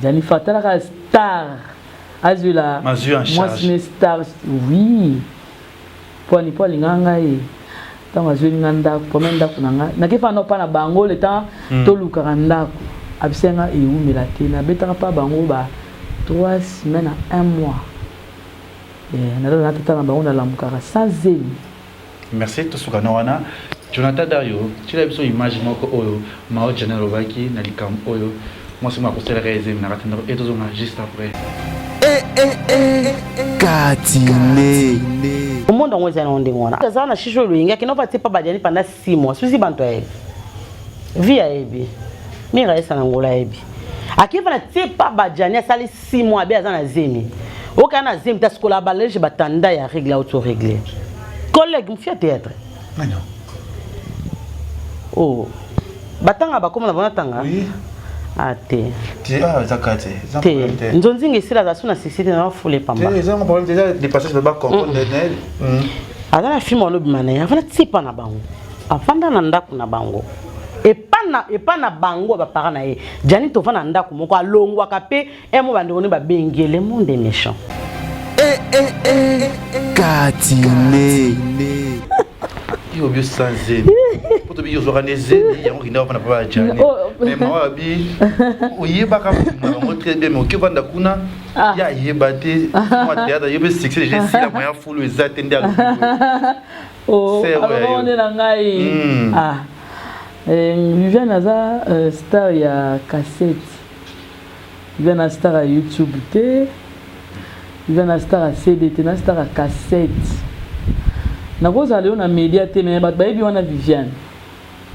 Jani Fai atalaka star azwela mwasi ne star oui. Pwani po alingaka ngai ntango azweli ngai ndako premier ndako na ngai nake fana mpa na bango le temps tolukaka ndako abisaki ngai ewumela te nabetaka mpa bango ba 3 semaines à 1 mois nalala na tata na bango nalamukaka sans zemi. Merci tosuka na wana Jonathan Dario tiela biso image moko oyo Mao Jane alobaki na likambo oyo mwasi moko akosalaka ye zemi na kati ndako e tozonga juste après. Eh eh eh Katine. Omonda ngo eza na ndenge wana. Aza na shisho loyenge akenda pa te pa badiani pendant 6 mois. Susi bantu ayebi. Vie ayebi. Mira esa na ngola ayebi. Akiva na tie pa badiani asali 6 mois abe aza na zemi. Oka na zemi ta sikola balege batanda ya règle auto régler. Collègue mfia théâtre. Ah non. Oh. Batanga bakoma na bona tanga. Oui. Ah te. Te ah eza kate. Eza problème te. Nzonzinga esila aza sous na société na fule pamba. Te eza problème déjà des passages ba comprendre ne. Aza na film wana obima na ye avanda tipa na bango. Avanda na ndako na bango. Epa na epa na bango ba parents na ye. Jani tova na ndako moko alongwaka pe emo bandeko ne babengi le monde est méchant. Eh eh eh Katine. Yo bio sans zemi. Po to bi ozwaka nde zemi yango okenda kofanda pa ba Jani. Mais mawa abi oyebaka bango très bien mais okevanda kuna ya ayeba te mwa théâtre yo mpe succès déjà esila moya fulu eza te nde alobi. Oh, alobaka nde na ngai. Ah. Viviane aza star ya cassette. Viviane aza star ya YouTube te. Viviane aza star ya CD te, na star ya cassette. Nakozala yo na media te mais bato bayebi wana Viviane.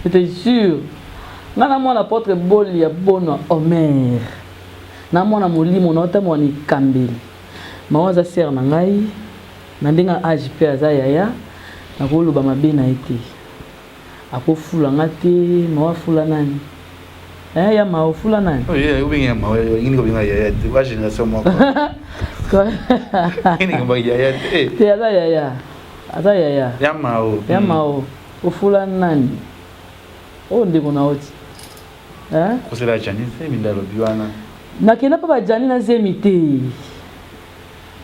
Je te jure. Nga na mwana apôtre Boli ya Bonwa Omer. Na mwana molimo na otambola na ekambeli. Maman aza sœur na ngai. Na ndenge ya age mpe aza yaya, nakoloba mabe na ye te. Akofula nga te, mawa afula nani? Eh, ya mawa ofula nani? Oh, yeah, obengi ya mawa, olingi kobenga yaya te, ba génération moko. Nini kobenga yaya te? Te aza yaya. Aza yaya. Ya mawa. Ya mawa. Ofula nani? Oyo ndeko na oti. Eh? Kosela Jani zemi nde alobi wana. Nakenda mpe ba Jani na zemi te.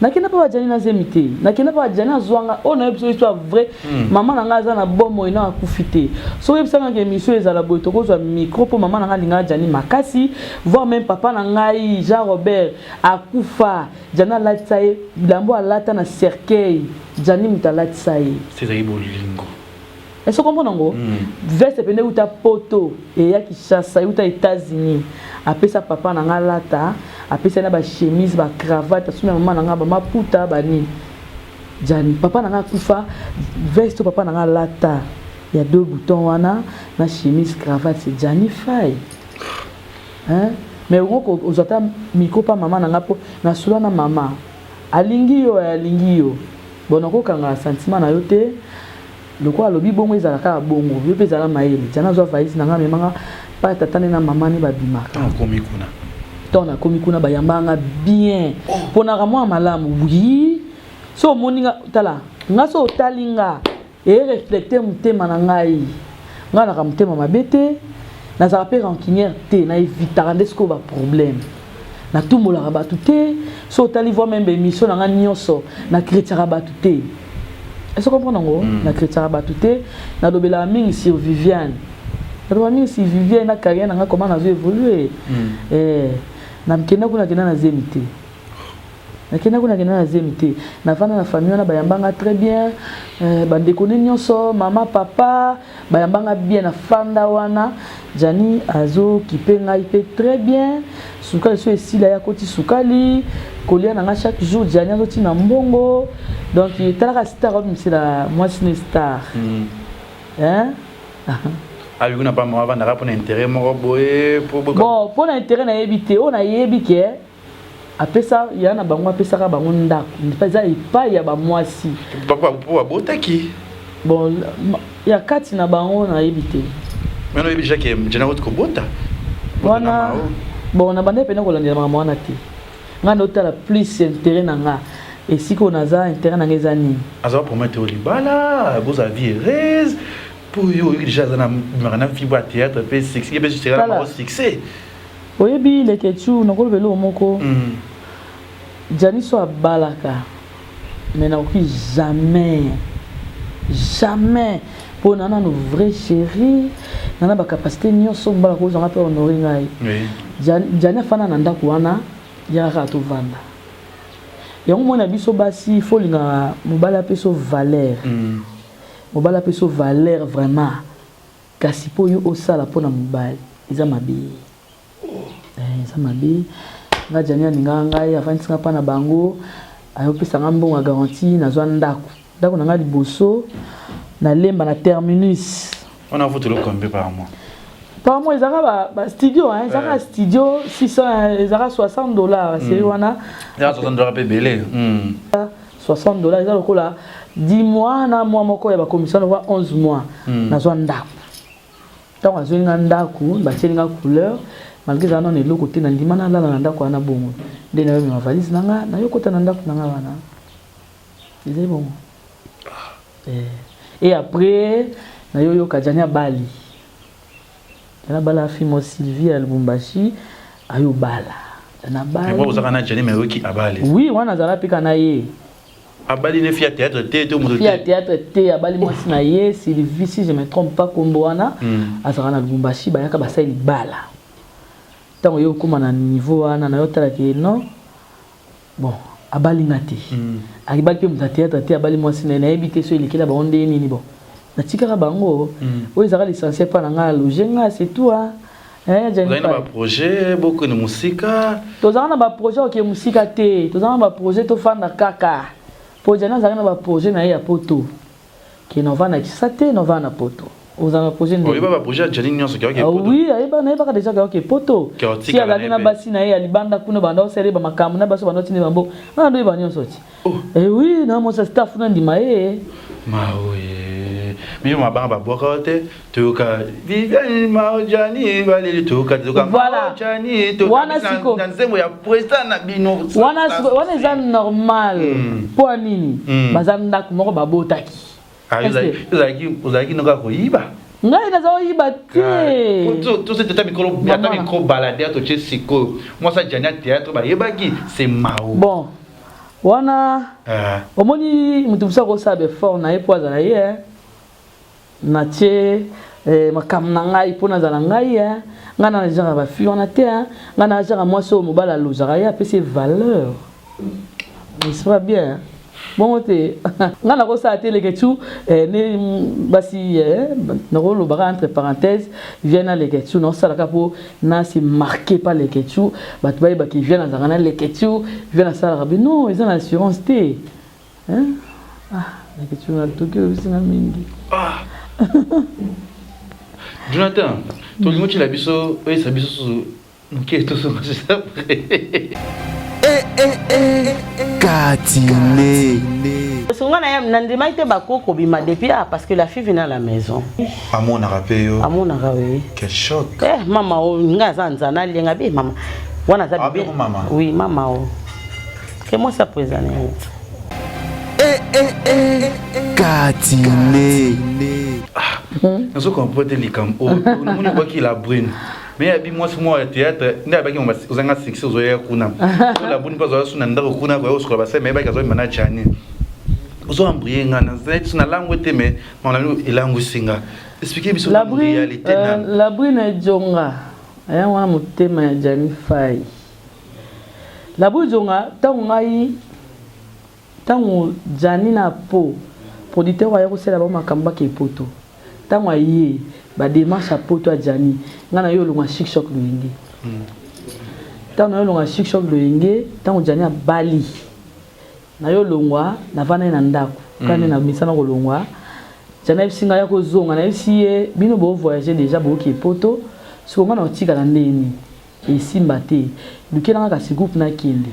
Nakenda mpe ba Jani na zemi te. Nakenda mpe ba Jani azwa nga. Oyo nayebi biso histoire vrai. Mama na nga aza na bomoi na akufi te. Soki oyebisa nga ke émission ezala boye tokozwa micro mpo mama na nga alingaka Jani makasi, voire même papa na ngai Jean Robert akufa. Jani alatisa ye bilamba alata na cercueil. Jani moto alatisa ye. Ezali bolingo. Est-ce que comprendre yango? Veste pende euta poto eya Kinshasa euta États-Unis. Apesa papa na nga alata, apesa na ba chemise, ba cravate, asombi mama na nga ba maputa ba nini. Jani, papa na nga akufa, veste papa na nga alata ya deux boutons wana na chemise cravate, c'est Jani Fay. Hein? Mais oko ozwa ta micro pa mama na nga po na sula na mama. Alingi yo, alingi yo. Bon nakokanga sentiment na yo te. Lokola alobi bongo ezala kaka bongo. Yo pe ezala mayele. Jana azwa valise na nga amema nga pa tata ne na mama ne babimaka. Ntango okomi kuna. Ntango nakomi kuna bayambaka nga bien. Oh. Ponaka mwa malamu. Oui. So omoni nga tala nga so otali nga e reflecter motema na ngai. Nga naka motema mabe te. Nazalaka pe rancunière te, na evitaka nde sikoyo ba problème. Natumbolaka bato te. So otali voix même émission na nga nyonso, na critiquaka bato te. Est-ce que comprendre yango? Na critiquaka bato te, nalobelaka mingi sur Viviane. Nalobelaka mingi sur Viviane na carrière na nga comment nazo évoluer. Eh, nakenda kuna kenda na zemi te. Nakenda kuna kenda na zemi te. Navanda na famille wana bayamba nga très bien. Bandeko ne nyonso, mama, papa, bayamba nga bien na fanda wana. Jani azo kipe ngai pe très bien. Sukali so esila ya koti sukali, kolia na nga chaque jour Jani azo tina mbongo. Donc talaka star obimisela mwasi ne star. Hein? Abi kuna pa mama vandaka pona intérêt moko boye po Bon, pona intérêt nayebi te. Oyo nayebi ke apesa ya na bango apesaka bango ndako eza epai ya bamwasi. Papa po babotaki. Bon, ya kati na bango nayebi te. Mais oyebi déjà ke Jani akoti kobota. Wana bon na banda pena kolandela makambo wana te. Nga ndotala plus intérêt na nga. Esika oyo naza intérêt na nga eza nini? Aza promettre libala, bozala vie heureuse. Po yo oyoki déjà aza na bimaka na fibre ya théâtre pe succès pe succès na succès. Oyebi Leketchou nakoloba eloko moko. Jani so abalaka mais nakoki jamais jamais mpo na nano vrai chéri na na bacapacité nyonso mobala kozwanga mpe honore ngai. Jani afanda na ndako wana yaka kaka tovanda yango mwana biso basi fo olingaka mobali apeso valeur. Mobali apeso valeur vraiment kasi mpo yo osala mpona mobali eza mabe. Eza mabe. Nga Jani alingaka ngai avandisi nga mpa na bango ayopesa nga mbongo ya garantie nazwa ndako. Ndako na nga liboso nalemba na terminus. On a voté le combien par mois? Par mois ezalaka ba, ba studio hein, ezalaka studio 600 ezalaka 60 dollars série wana. Ezalaka 60 dollars pe ebele. 60 dollars eza lokola 10 mois na mois moko ya ba commission lokola 11 mois. Nazwa ndako. Ntango azweli nga ndako, batieli nga couleur, malgré ezala nano eloko te, nandima nalala na ndako wana bongo. Nde nayomema valise na nga, nayokota na ndako na nga wana. Ezali bongo. Et après, nayoyoka Jani abali. Jani abala fille mo Sylvie ya Lubumbashi, ayobala. Jani abali. Mais ozaka na Jani mais oyoki abali. Oui, wana azala pe kana ye. Abali ne fille ya théâtre te to moto te. Fille ya théâtre te, abali mwasi na ye Sylvie si je me trompe pas kombo wana. Azaka na Lubumbashi bayaka basali libala. Tango yo okoma na niveau wana na yo tala ke non. Bon, abali nga te. Abali pe moto ya théâtre te, abali mwasi na ye nayebi te so elekela bango nde nini bon. Natikaka bango. Oyo ezalaka l'essentiel pa na nga loger nga c'est tout hein. Ozali na ba projet bokende mosika? Tozalaka na ba projet okende mosika te, tozalaka na ba projet tofanda kaka. Po Jani azalaka na ba projet na ye ya poto. Ke na ovanda Kinshasa te, na ovanda na poto. Ozala na projet nde. Oyeba ba projet ya Gianni nyonso ke ah oui, ayeba nayebaka déjà ke poto. Si azalaki na basi na ye ya libanda kuna banda osala ba makambo na basi banda otindi bango. Nga ndo yeba nyonso ti. Oh. Eh oui, na mwasi staff na ndima ye. Maoye. Mais yo mabanga babwaka te toyoka Viviane Maojani baleli toyoka toyoka voilà. Maojani toyoka na nzembo ya président na bino. Wana wana eza normal. Mpo nini? Baza ndako moko babotaki. Ah, ozalaki noka koyiba ngai naza koyiba te tosete ata mikolo ata micro baladeur totie sikoyo mwasi ajani ya théâtre bayebaki c'est mao bon wana ah. Omoni moto mosusu akosala befort na ye mpo azala ye natie eh, makambo na ngai mpo nazala ngai eh. Ngai na genre bafille wana te eh. Ngai na genre mwasi oyo mobali alozaka ye apesi ye valeur, n'est-ce pas bien? Bongo te ngai nakosala te Leketu eh, ne basi eh, nakolobaka entre parenthèse vie na Leketu naosalaka mpo nasi marqué pa Leketu bato bayebaki vie nazalaka na Leketu vie nasalaka bi non eza na assurance te hein? Ah, Leketu natoki oyobisinga mingi. Ah. Jonathan, tolingi otyela biso oyesa biso susu moke tosonga juste après. Eh, eh, eh, Katine. Parce que nga na nandimaki te bako kobima depuis ah parce que la fille venait à la maison. Amonaka mpe yo? Amonaka, oui. Quel choc! Eh mama o nga aza nzana alienga be mama wana aza Ah, bébé mama. Oui, mama o ke mwasi aprésent yango. Eh, eh, eh, Katine. Nazo comprendre te likambo oyo namoni obwaki la brune mais yabi mwasi moko ya théâtre nde abaki ozanga succès ozoya kuna la brune mpe azoya su na ndako kuna koya kosukola basai mais yebaki azoyeba na Jani ozo embrouiller nga nazali na langwe te mais makambo na bino elangwisi nga. Explique biso La nanu brune, réalité nanu. La brune ejonga aya wana motema ya Jani Fai. La brune ejonga ntango ngai ntango Jani na po producteur aya kosala bango makambo bake poto ntango aye badémarche ya poto ya Jani ngai na yo olongwa Chic Choc Loyenge ntango na yo olongwa Chic Choc Loyenge ntango Jani abali na yo olongwa navanda ye na ndako kaka nde na misana kolongwa Jani ayebisi ngai ya kozonga nayebisi ye bino bovoyage déjà boyoki poto siko ngai na kotikala ndeni esimba te lukelanga kasi groupe nakende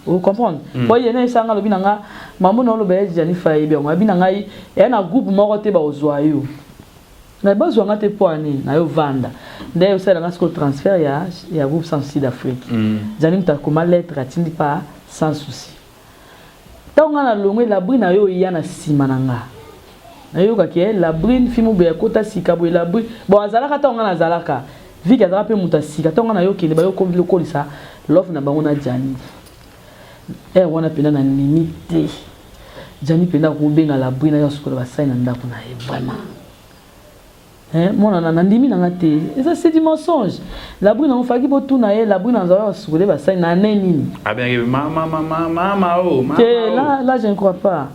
ocomprendre po ye nayebisa nga alobi na nga mambo na oloba ye Jani fa yebi yango abi na ngai eya na groupe moko te bakozwa yo na bazwa nga te mpo ani na yo vanda nde osala nga sikoyo transfert ya groupe Sans Souci d'Afrique. Jani moto akoma lettre atindi pa Sans Souci ntango nga nalongwe Labrine na yo oya na nsima na nga nayokaki eh, Labrine fi boye akota sika boye Labrine bon azalaka ntango nga nazalaka viki azalaka mpe moto ya sika ntango nga nayokende bayokolisa love na bango na Jani ere wana mpenza na nimi te Jani mpenza akobenga Labrine ayo asukola basali na ndako na ye vraiment. Eh, mwana na nandimi nanga te eza c'est du mensonge. Labrine yango faki botuna ye Labrine azala basukole basali na ane nini. Abengaki mama mama mama o mama te o. Là, là je ne crois pas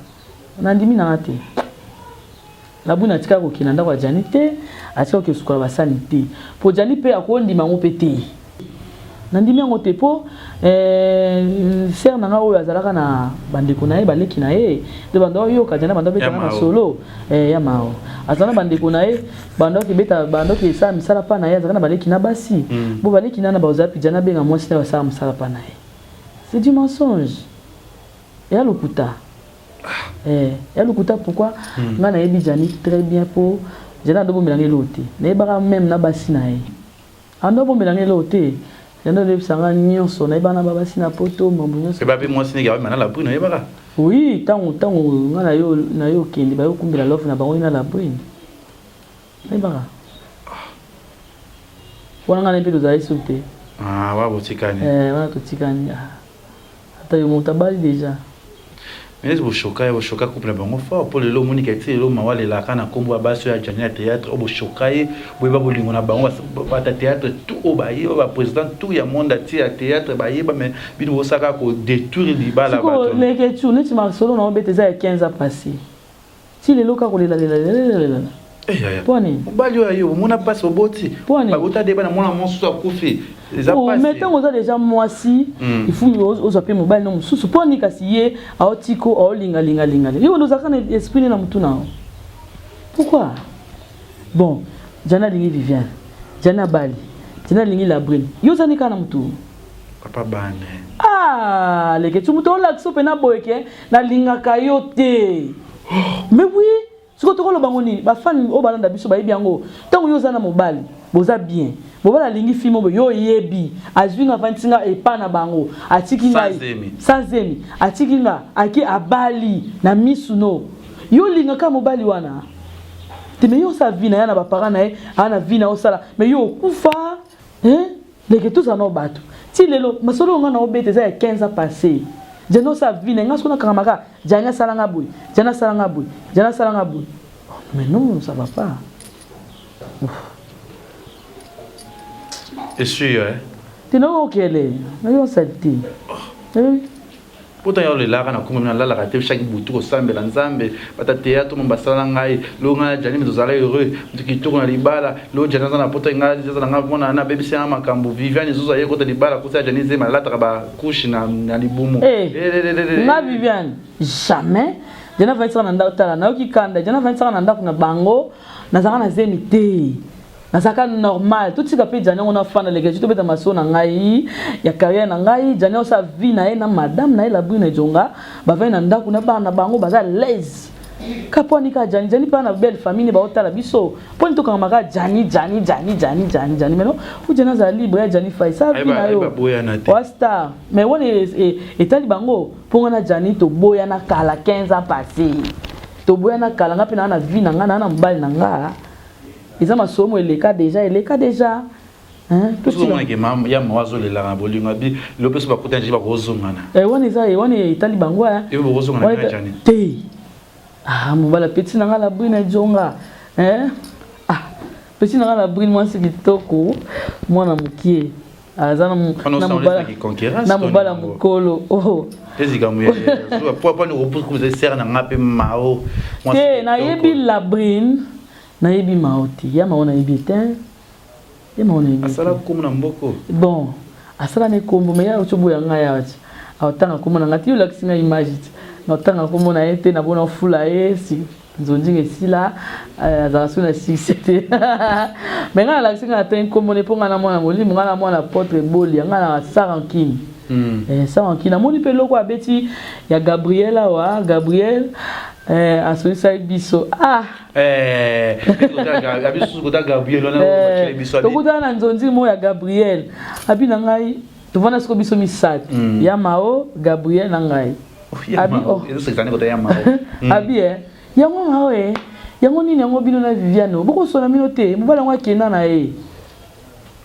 nandimi nanga te Labrine atikaka kokende na ndako ya Jani te atikaka kokende sukola basani te po Jani mpe akondima yango mpe te nandimi yango te mpo eh, sœur na nga oyo azalaka na bandeko na ye baleki na ye nde bando oyoka Jani bando abetaka na solo eh, ya mao azala na bandeko na ye bando akebeta bando akesala misala mpa na ye azalaka na baleki na basi bo baleki nana bazala mpe Jani abenga mwasi na basala mosala mpa na ye. C'est du mensonge eya lokuta eh, ya lokuta. Pourquoi? Nga nayebi Jani très bien mpo Jani adobomelanga eloko te nayebaka même na basi na ye ando abomelanga eloko te yando oyebisanga nyonso nayebaka na babasi na poto mambo nyonso. Eba mpe mwasi ndenge abima na Labrine oyebaka? Oui, ntango nga na yo okende bayokumbela love na bango ye na Labrine nayebaka wana nga na ye mpe tozali su te. Ah, wa botikani. Eh, wana totikani. Ah. Ata yo moto abali déjà. Mais boshoka ye boshoka couple na bango fort mpo lelo omonika eti lelo mawa alelaka na nkombo ya basi oyo ya Jani ya théâtre oyo boshoka ye boyeba bolingo na bango bata théâtre tout oyo bayeba baprésident tout ya monde atie ya théâtre bayeba mais bino bosaka kodétruire libala. Sikoyo Leketu neti masolo na obeta eza ya 15 ans passé ti lelo kaka kolelalelalelalela mpo nini? Mobali oyo ayo omona mpasi oboti babota de bana mwana mosusu akufi eza mais ntango oza déjà mwasi il faut ozwa mpe mobali no mosusu mpo nini kasi ye aotiko aolingalingalinga yo ozalaka na esprit ne na motu na yo pourquoi? Bon, Jana alingi Viviane, Jana abali, Jana alingi Labrine. Yo ozali kaka na mutu? Papa bana. Ah, leke tu mutu olakisa pena boye ke nalingaka yo te. Mais oui, sikoyo tokoloba ngo nini? Ba fan oyo balanda biso bayebi yango. Ntango yo oza na mobali, boza bien. Mobali alingi fille moko yo oyebi, azwi nga avandisi nga epa na bango, atiki ngai sans zemi, atiki nga, ake abali na misu no. Yo olingaka mobali wana? Te mais yo osala vie na ye na ba parents na ye, aza na vie na yo osala, mais yo okufa hein? Leke tozala nao bato ti lelo masolo oyo nga na obeta eza ya 15 ans passe. Djani osala vie na ye, nga soki nakangama kaka Djani asala nga boye, Djani asala nga boye, Djani asala nga boye. Oh, mais non, ça va pas. Ouf. Esui yo eh? Te naokele, nayo salite. Oh. Eh? Pourtant yo olelaka na kombo nalalaka te chaque butu kosambela nzambe bata théâtre mo basala ngai lo ngai na Djani tozala heureux mutu kitoko na libala lo Djani aza na poto ngai aza na ngai mona na bebisi nga makambo Viviane zuzu aye kota libala kosa Djani zema alataka ba couche na na libumu eh, nga Viviane jamais Djani avandisaka na ndako tala nayoki kanda Djani avandisaka na ndako na bango nazalaka na zemi te Nazalaka normal. Totika pe Djani yango na fanda leke tobeta masolo na ngai ya carrière na ngai. Djani osala vie na ye na madame na ye la brune Djonga. Bavandi na ndako na bana na bango baza à l'aise. Ka poni ka Djani, Djani pe na belle famille ne baotala biso. Poni tokanga maka Djani, Djani, Djani, Djani, Djani, Djani. Mais non, ou Djani azala libre ya Djani Faye. Ça vie na yo. Wa star. Mais wana etali bango po nga na Djani toboyana kala 15 ans passé. Toboyana kala nga pe na na vie na nga na na mobali na nga. Eza masolo mo eleka deja eleka deja. Hein? Tozomona ke mama ya mawa azolela na bolingo abi lelo mpe so bakutani je bakozongana. Eh wana eza eh, wana etali bango eh. Yo bokozongana na Jani. Te. Ah mobala petit na nga la brune jonga. Eh? Ah petit na nga la brune mwasi kitoko mwana mokie. Aza na mobala na mobala mokolo. Oh. Te nayebi la brune Nayebi Mao te. Ya Mao nayebi ye te. Ya Mao nayebi. Asala kombo na mboko. Bon, asala ne kombo mais ya ocho boya ngai awa ti. Aotanga kombo na ngai ti olakisi ngai image ti. Na otanga kombo na ye te na bona fula ye si nzonzinga esila euh, azala so na succès te. Mais ngai alakisi ngai ata kombo ne mpo ngai na mwana molimo ngai na mwana apôtre Bolia ngai na Sarah Nkini. Eh, Sarah Nkini namoni mpe eloko abeti ya Gabriel awa Gabriel eh, asolisaki biso ah Eh, eh, tokutana na nzonzi moko ya gabriel abi na ngai tovanda siko biso misato mm. ya mao gabriel na ngai oh, abi oh. abi e yango mao e yango nini yango bino na viviane bokosona bino te mobali yango akenda na ye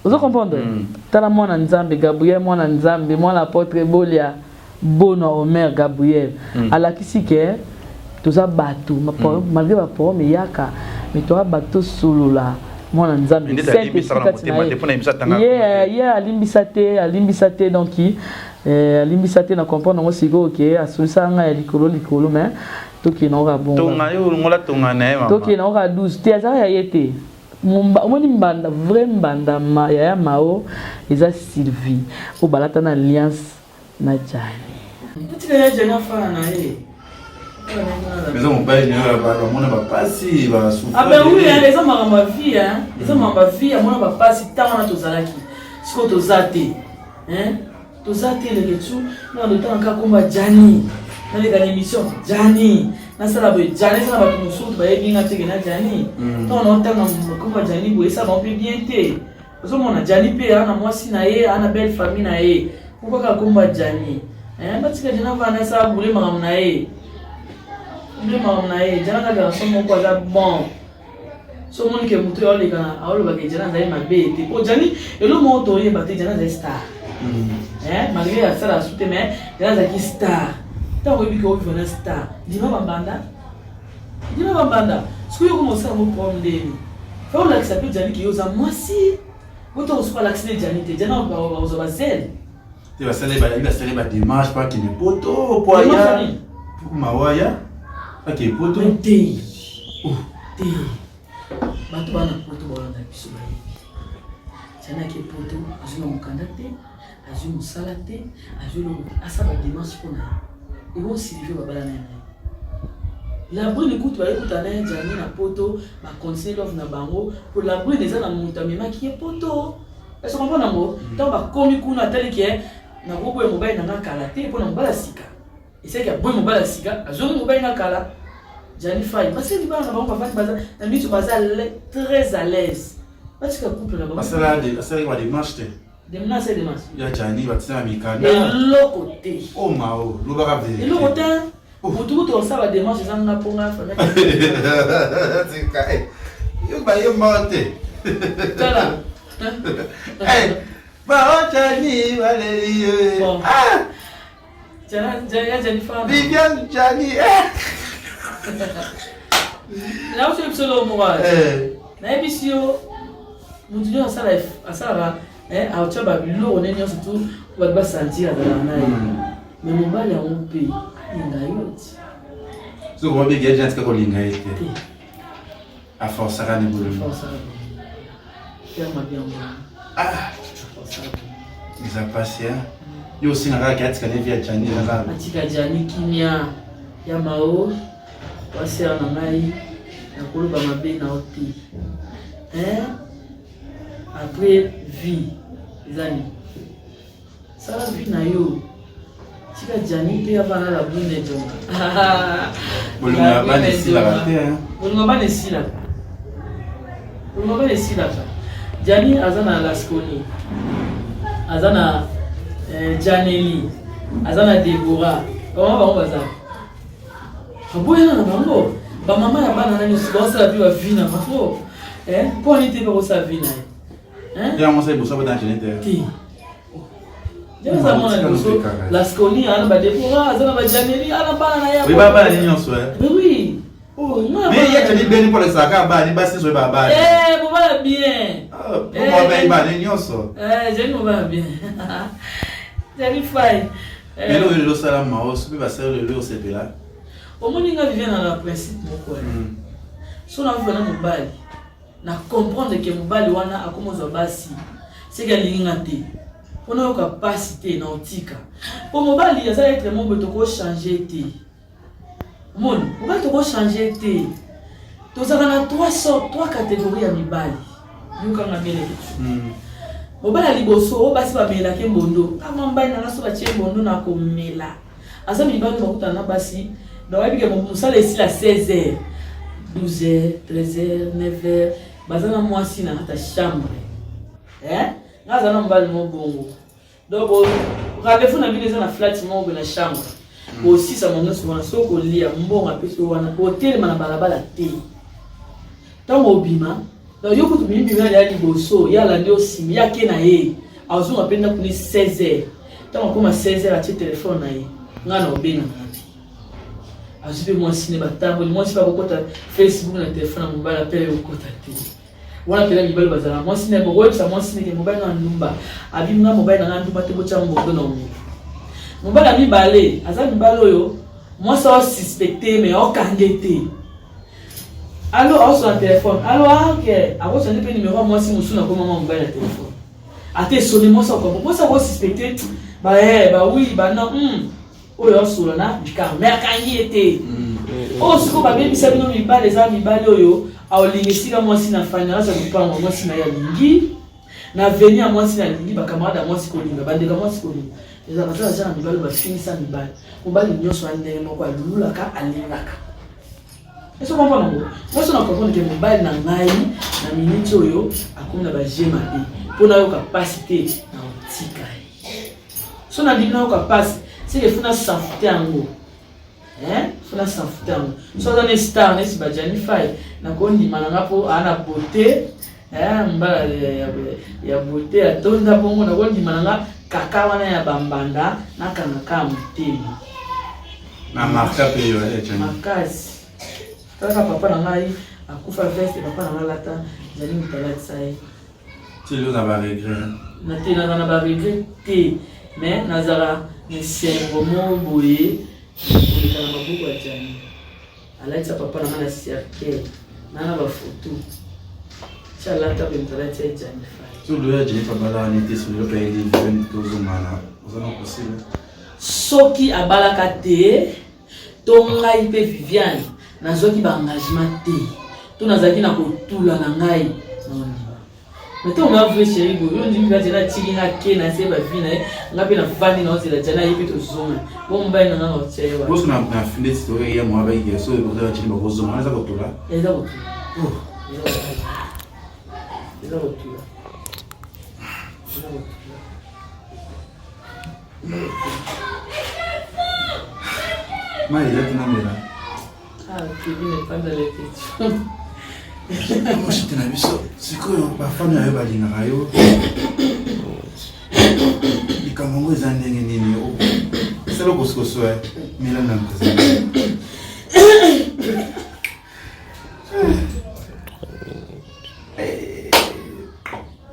ozo comprendre mm. tala mwana nzambe gabriel mwana nzambe mwana apotre bolia bona omer gabriel mm. alakisi ke toza bato mm. malgré baproblème eyaka mais toza bato tosolola mwana nzambe ye ye alimbisa te alimbisa te donc eh, alimbisa te na comprendre yango sikoyo ke asolisaka ngai ya likolo likolo mais tokende oka bongo tokende oka 12 te azalaka ya ye te Omoni mbanda vrai mbanda ma yaya mao eza Sylvie oyo balata na alliance na Djany. Tika ya Djany afana na ye. Eza mobali na yo bamona bapasi basouffrir. Ah ben oui, hein, eza makambo ya vie hein. Eza makambo ya vie, amona bapasi ntango wana tozalaki. Sikoyo toza te. Hein? Toza te leketsu na lotanga kaka komba Djany. Naleka na émission Djany. Nasala boye Djany eza na bato mosusu bayebi nga teke na Djany. Mm. Ntango naotanga komba Djany boye esala bango mpe bien te. Ozomona Djany mpe aa na mwasi na ye, aa na belle famille na ye. Pourquoi kaka komba Djany? Eh, batika Djany avanda asala boule makambo na ye. Boule makambo na ye. Djany aza garçon moko aza bon. So omoni ke moto oyo aoleka aoloba ke Djany azali mabe te po Djany eloko moko toyeba te Djany azali star mm. eh, malgré asala su te mais Djany azalaki star ntango oyebi ke ovivre na star ndima bambanda ndima bambanda soki yo okoma osala ngo problème ndeni fa olakisa mpe Djany ke yo oza mwasi boto soki alakisi nde Djany te Djany akozwa bazele te basali basali ba démarche po akende poto po aya mawaya akende poto te oh, te bato bana poto balanda biso bayebi Djany ake poto azwi na mokanda te azwi mosala te azwi eloko te asala ba démarche mpo na ye ebon Sylvie babala na ye. Labrune kutu bayekuta na ye Djani na poto ba continue love na bango po Labrune eza na moto amemaki ye poto est-ce comprendre yango mm. Ntango bakomi kuna atali ke nakoboya mobali na nga kala te mpo na mobali ya sika esaki aboyi mobali ya sika azongi mobali na kala Djani Fay basali bana na bango bavandi baza na miso baza très à l'aise batika couple na bango basalaki ba démarche te. Demna se démarche ya Djani batina mikanda eloko te oh mao lobaka vérité eloko te. Mutu kutu osala ba démarche eza nga po nga famille. Tika eh. Yo ba yo mbote. Tala. Eh. Ba Djani baleli yo. Ah. Jana Jana Djani fana. Viviane Djani. Eh. Na usi biso lo moko. Eh. Na yebisi yo mutu nyonso asala asalaka eh aotya ba biloko ne nyonso tu bato basentir azalaka na ye. Mais mobali yango mpe alinga yo ti. Soki obengi ye atika kolinga ye te. Aforsaka ni bolingo. Aforsaka bolingo. Terme bien yango. Ah. Aforsaka bolingo. Eza pasi hein. Yo osenga kaka ke atika ne vie ya Djani eza kaka. Atika Djani kimia ya Mao wasera na ngai nakoloba mabe na yo te. Hein? Après vie eza nini? Sala vie na yo. Tika Djani pe avanda na Brune Djonga. Bolingo ya bana esilaka te hein. Bolingo ya bana esilaka. Bolingo ya bana esilaka. Djani aza na Lasconi. Aza na eh, Djaneli. Aza na Deborah. Bamama bango baza. Baboyana na bango. Bamama ya bana na nyonso baosala mpe ba vie na bango. Eh, mpo ani te bakosala vie na ye. Hein? Yango mosala liboso abota na te. Te. Nde aza mwana liboso Lasconi ana ba Deborah aza na ba Janeli ana bana na ye. Oui ba bana nyonso eh. Mais oui. Oh, non. Mais ya Jani beni pour lesaka bana basi zo ba bana. Eh, bobala bien. Ah, pour ba bana nyonso. Eh, Jani bobala bien. Jani Fay. Lelo oyo lelo sala mao soki basala lelo osepela. Omoni nga Viviane na principe moko. So na vivre na mobali. Na comprendre que mobali wana akoma ozwa basi seke alingi nga te po nayoka pasi te na otika po mobali aza etre moko boye toko changer te omoni mobali toko changer te tozalaka na trois sortes trois catégories ya mibali yokanga bien mm. Mobali ya liboso oyo basi bamelaka mbondo kama mobali na nga so batie mbondo na komela aza mibali bakutana na basi donc oyebi ke mosala esila 16 heures 12 heures 13 heures 9 heures baza na mwasi na kati ya chambre eh? nga aza na mobali mo bongo donc rendez-vous na bino eza na flat moko boye na chambre bosisa bango nyonso wana soki kolia mbongo apesi yo wana otelema na balabala te ntango obima donc yo kutu bimi bima ya liboso ye alandi yo nsima ye ake na ye azonga mpe ndako ni 16 heures ntango akoma 16 heures atie telefone na ye ngai na obenga na te azwi mpe mwasi ne batamboli mwasi mpe akokota facebook na telefone ya mobali apele okota te wana mpena mibali bazala mwasi na bokoyebisa mwasi neke mobali na ndumba abimi nga mobali na nga ndumba te botya mbondo na omela mobali ya mibale aza mibali oyo mwasi aosuspecte me aokange te alo aosona telefone alo ah, ok akosone mpe nimero ya mwasi mosusu na komama mobali na telefone ata esoni mwasi akomo mwasi akosuspecte bae bawi bana hmm. oyo asola na bikar me akangi ye te mm. oyo sikoyo babebisa bino mibali eza mibali oyo aolinga esika mwasi na fani aza lopango mwasi na ye alingi na veni ya mwasi na alingi bakamarade ya mwasi kolinga bandeko ya mwasi kolinga ezalaka te aza na mibali oyo bafingisa mibali mobali nyonso ya ndenge moko alulaka alingaka eso comprendre yango nyonso na comprendre ke mobali na ngai na miniti oyo akomi na baje mabe mpo nayoka mpasi te na otika ye so nandimi nayoka mpasi seke fo nasafute yango fo nasafute yango so aza ne star neti bajani fai nakondima na nga mpo aa na beauté mbala ya beauté atonda bongo nakondima na nga kaka wana ya bambanda nakanga kaka motema na marka mpe yo makasi kaka papa na ngai akufa veste papa na ngai alata jani moto alatisa ye Ti lelo na ba regret. Na te naza na ba regret te mais nazala na esengo moko boye koleka na maboko ya Djani alatisa papa na nga na cercueil na na ba photo ti alata boye moto alatisa ye Djani Fay. Ti lelo ya Djani abalaka ne te soki pe ye nde tozongana oza na possible. Soki abalaka te to ngai mpe Viviane. Nazwaki ba engagement te. To nazalaki na kotula na ngai. Naondima. Mais ntango na vrai chéri boye, yo ondimi kaka Jana atiki nga ake na se ba vie na ye, nga mpe nafandi na ozela Jana ye mpe tozonga. Bon mobali na nga na otia ye wapi? Boso na na finde story ya mwa ba so ba chini ba kozonga eza kotula. Eza kotula. Oh, eza kotula. Eza kotula. Eza kotula. Mai eza te namela. Ah, Kevin epanda leketshou. Moshite na biso sikoyo bafami na yo balingaka yo likambo yango eza ndenge nini esala kosokoso mela na mpenza.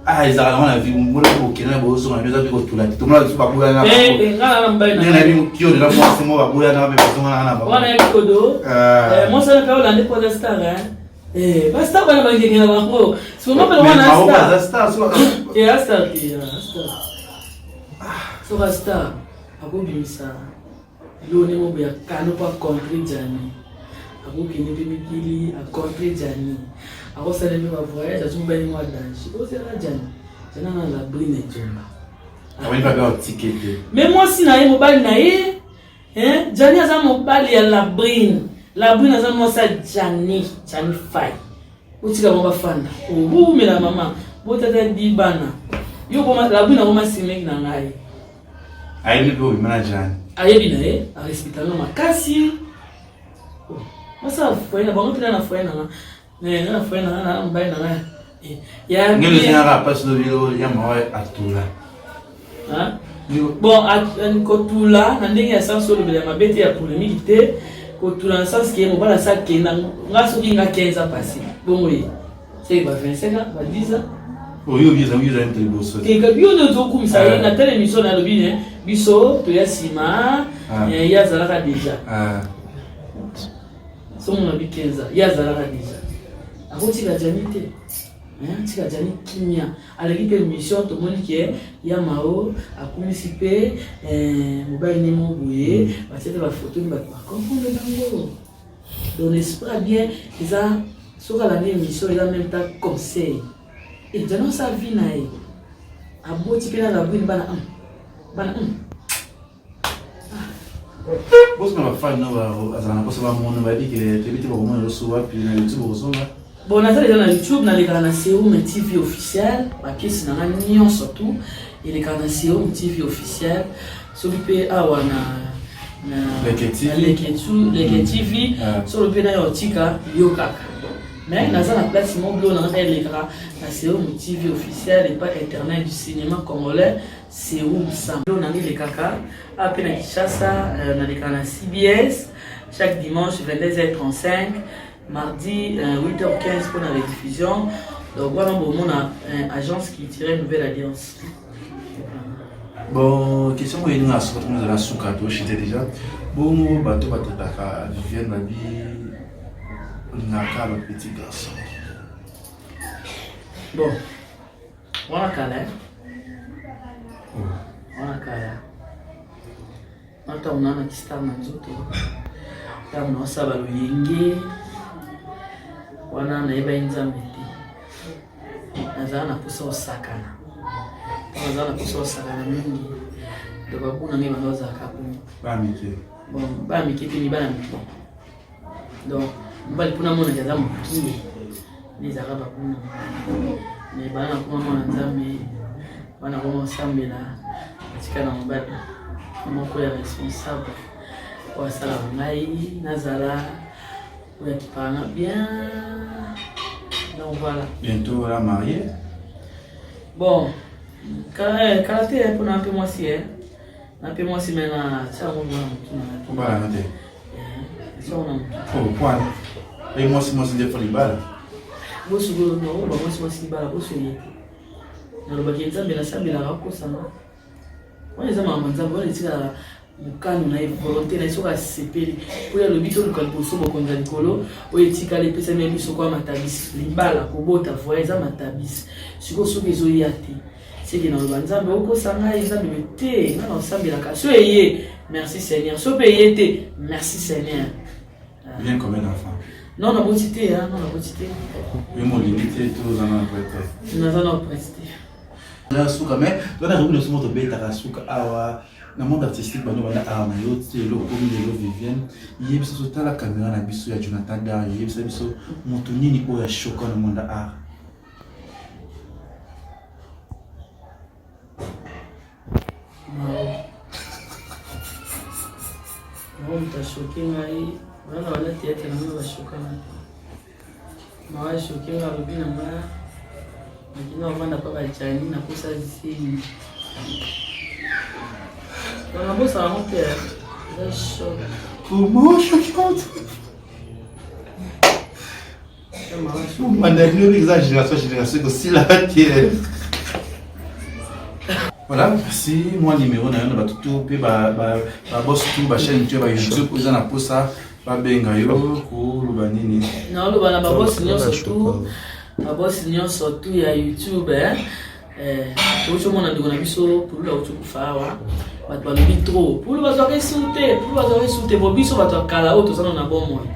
Ah, ezalaka yango na vie mona bokenda na bozonga na eza mpe kotula te tomona biso baboyana ndenge na bino kio lela mwasi moko baboyana mpe bazonganaka na bango wana ekodo mwasi wana mpe olande mpo aza star bastar bana bangenge na bango sikoyo mpe wana aza star star te star soka star akobimisa Yo ne mobo ya kano po contre Djani. Akokende mpe mikili a contre Djani. Akosala mpe ba voyage azwi mobali mwa danger. Ozela Djani. Djani ana la brine nzomba. Amoni pape otike te. Mais mwasi na ye mobali na ye hein Djani aza mobali ya la brine. La brine aza mwasi ya Djani, Djani Faye. Otika bango bafanda. Owumela mama. Botata di bana. Yo koma la brine akoma semeki na ngai. Ayebi mpe obima na Jane. Ayebi na ye, arespecta nga makasi. Oh, masala foyer na bango mpena na foyer na nga. Eh, nga na foyer na nga na mobali na nga. Eh, ya Ngelo ezingaka mpasi lobilo ya mawa atula. Hein? Bon, kotula na ndenge ya sens olobela mabe te ya polémique te. Kotula na sens ke mobali asa kenda nga soki nga 15 ans passé. Bongo ye. Seke ba 25 ans, ba 10 ans. Oyo oyo ezali ezali moto liboso. Te kabi yo nde ozokumisa ye na tele émission na alobi ne biso toya nsima ah. eh, ye azalaka déjà. Ah. Somo na bi 15 ans, ye azalaka déjà. Akotika Jani te. Hein, tika Jani kimia. Aleki mpe émission tomoni ke ya Mao akumisi mpe eh, mobali ne mo boye, mm. batie mpe ba photo ni bato ba comprendre bango. Donc l'esprit bien eza soki alandi émission eza même temps conseil ejana osala vie na ye aboti mpe na labrine bana bana bosona bafani no azala na mposa bamona bayebi ke toyebi te bakomona loso wapi na youtube okozonga. Bon, naza deja na YouTube, nalekaka na Seum TV officiel, bapiese na nga nyonso tout elekaka na Seum TV officiel, soki mpe awa na Leke TV, soki mpe nayo otika yo kaka. Mais naza na place moko bilo na nga elekaka na Seum TV officiel et pas internet du cinéma congolais Seum Sam. Bilo na nga elekaka awa mpe na Kinshasa, nalekaka na CBS chaque dimanche 22h35. Mardi 8h15 pour la rediffusion. Donc voilà, bon, on a agence qui tirait nouvelle alliance. Bon, question moi elinga suka to la suka to chite déjà. Bongo bato batataka Viviane babi olingaka ba petit garçon. Bon, wana kala hein? Wana kala. Wana ntango naa na kistar na nzoto, ntango naosala baloyenge wana nayebaki Nzambe te, nazala na mposa osakana, ntango nazala na mposa osakana mingi, donc babuna ngai banda ozalaka bongo bon bana mike te mi bana mike donc mobali mpona amonaki aza mokie nde ezalaka babuna me bana nakoma mwana Nzambe, bana koma osambela atika na mobali moko ya responsable oyo asalaka ngai nazala oyo akipaka nga bien donc voilà. Bientôt la mariée. Bon, kala kala te mpona mpe mwasi na mpe mwasi me na tia yango na motu na ngai. Obala te. Tia yango na motu. Oh, point. E mwasi mwasi nde fo libala. Bosu no ba mwasi mwasi libala bosu ye te. Nalobaki Nzambe nasambelaka okosanga. Wana eza makambo ya Nzambe, wana etikala mokano na ye, volonté na ye, soki asepeli mpo ye alobi toluka liboso bokonzi ya likolo, oyo etikali epesami ya biso kwa matabisi, libala, kobota, voyage eza matabisi. Sikoyo soki ezoya te seke naloba Nzambe okosa ngai, Nzambe me te, ngai naosambelaka so eye merci Seigneur, so mpe eye te merci Seigneur. Bien combien d'enfants? Non, naboti te, hein, non, naboti te. Yo molingi te to oza na prête te? Naza na prête te. Na suka mais tona rubi na somo tobetaka suka awa na monde artistique bano banda awa na yo ti lelo okomi lelo Viviane yebisa biso tala caméra na biso ya Jonathan Dario yebisa biso moto nini oyo ashoka na monde art. Mao. Mao moto ashoke ngai wana wana théâtre na ngai bashokanga te. Mao ashoke ngai alobi na ngai nakina ovanda pa bajani nakosa zemi. Donc nabosaka yango te eza choc. Comment choquante? Banda bino eza génération génération ekosila te. Voilà, merci. Moi numéro na yo na bato tout mpe ba boss tout ba chaîne tout ba YouTube oza na posa babenga yo koloba nini? Naoloba na babosi nyonso tu, babosi nyonso tu ya YouTube, eh. Eh, touti omona ndeko na biso Pululu auti kufa awa. Bato balobi trop Pulu bazwaka esu te, Pulu bazwaka esu te. Bo biso bato ya kala oyo toza na bomoi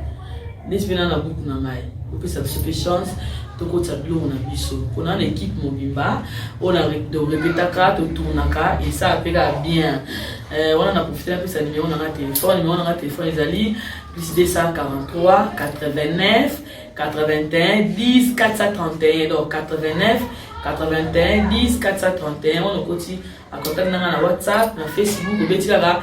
neti mpe na na buku na ngai, opesa biso mpe chance tokotisa biloko na biso mpona na équipe mobimba oyo na torepetaka, totournaka, esala mpe kaka bien. Eh, wana na profite napesa numéro na nga téléphone. Numéro na nga téléphone ezali plus 243 89 81 10 431. Donc 89 81 10 431 wana okoti acontact na nga na WhatsApp, na Facebook obeti kaka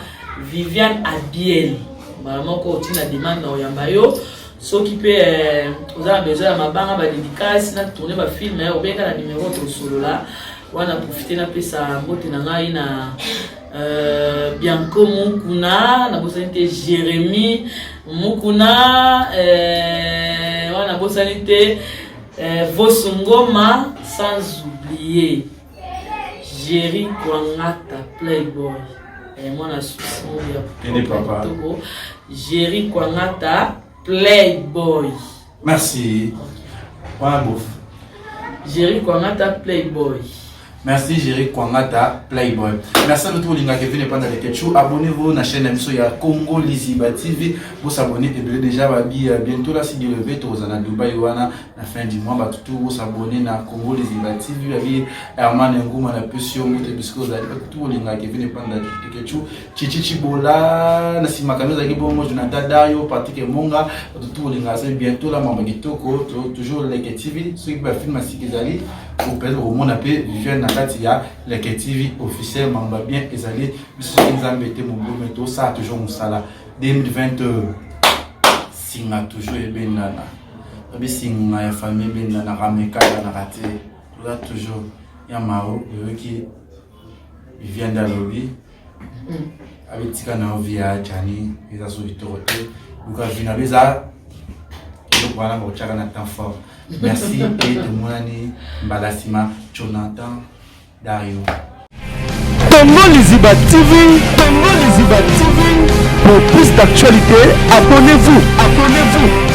Viviane Abiel, mbala moko otina demande na oyamba yo. Soki mpe eh, oza na besoin ya mabanga, badédicace, na tourne bafilm, obenga na numéro tosolola. Wana profite napesa mbote na ngai na Bianco Mukuna, nabosani te Jérémy Mukuna, wana nabosani te Vosungoma, sans oublier Jerry Kwangata Playboy, mwana susi ya kitoko Jerry Kwangata Playboy. Merci. Wana bof. Jerry Kwangata Playboy. Merci Jerry Kwangata Playboy. Merci à tout le Kevin Epanda Leketchou. Abonnez-vous à la chaîne émission ya Congo Liziba TV. Vous s'abonnez et déjà babi bientôt là si Dieu le veut toza na Dubaï wana na fin du mois ba tout vous s'abonner na Congo Liziba TV babi Herman Nguma na pesio moto bisco zali tout olinga Kevin Epanda Leketchou. Chichi Chibola na sima kamera zaki bongo Jonathan Dayo Patrick Monga tout olinga c'est bientôt là mama kitoko toujours Leke TV soki ba film asiki ezali peut-être komona mpe Viviane na kati ya Leke TV officiel. Mamba bien ezali biso soki Nzambe te mobulu tosala toujours mosala 2020 singa toujours ebendana babi singa ya famille ebendana rameka ebanaka te toza toujours ya mao oyoki Viviane nde alobi abetika na yo vie ya Jani eza so kitoko te luka vie na eza eloko wana bakotiaka na temps fort. Merci et tomonani mbala nsima. Jonathan Dario. Congo Liziba TV, Congo Liziba TV. Pour plus d'actualités, abonnez-vous, abonnez-vous.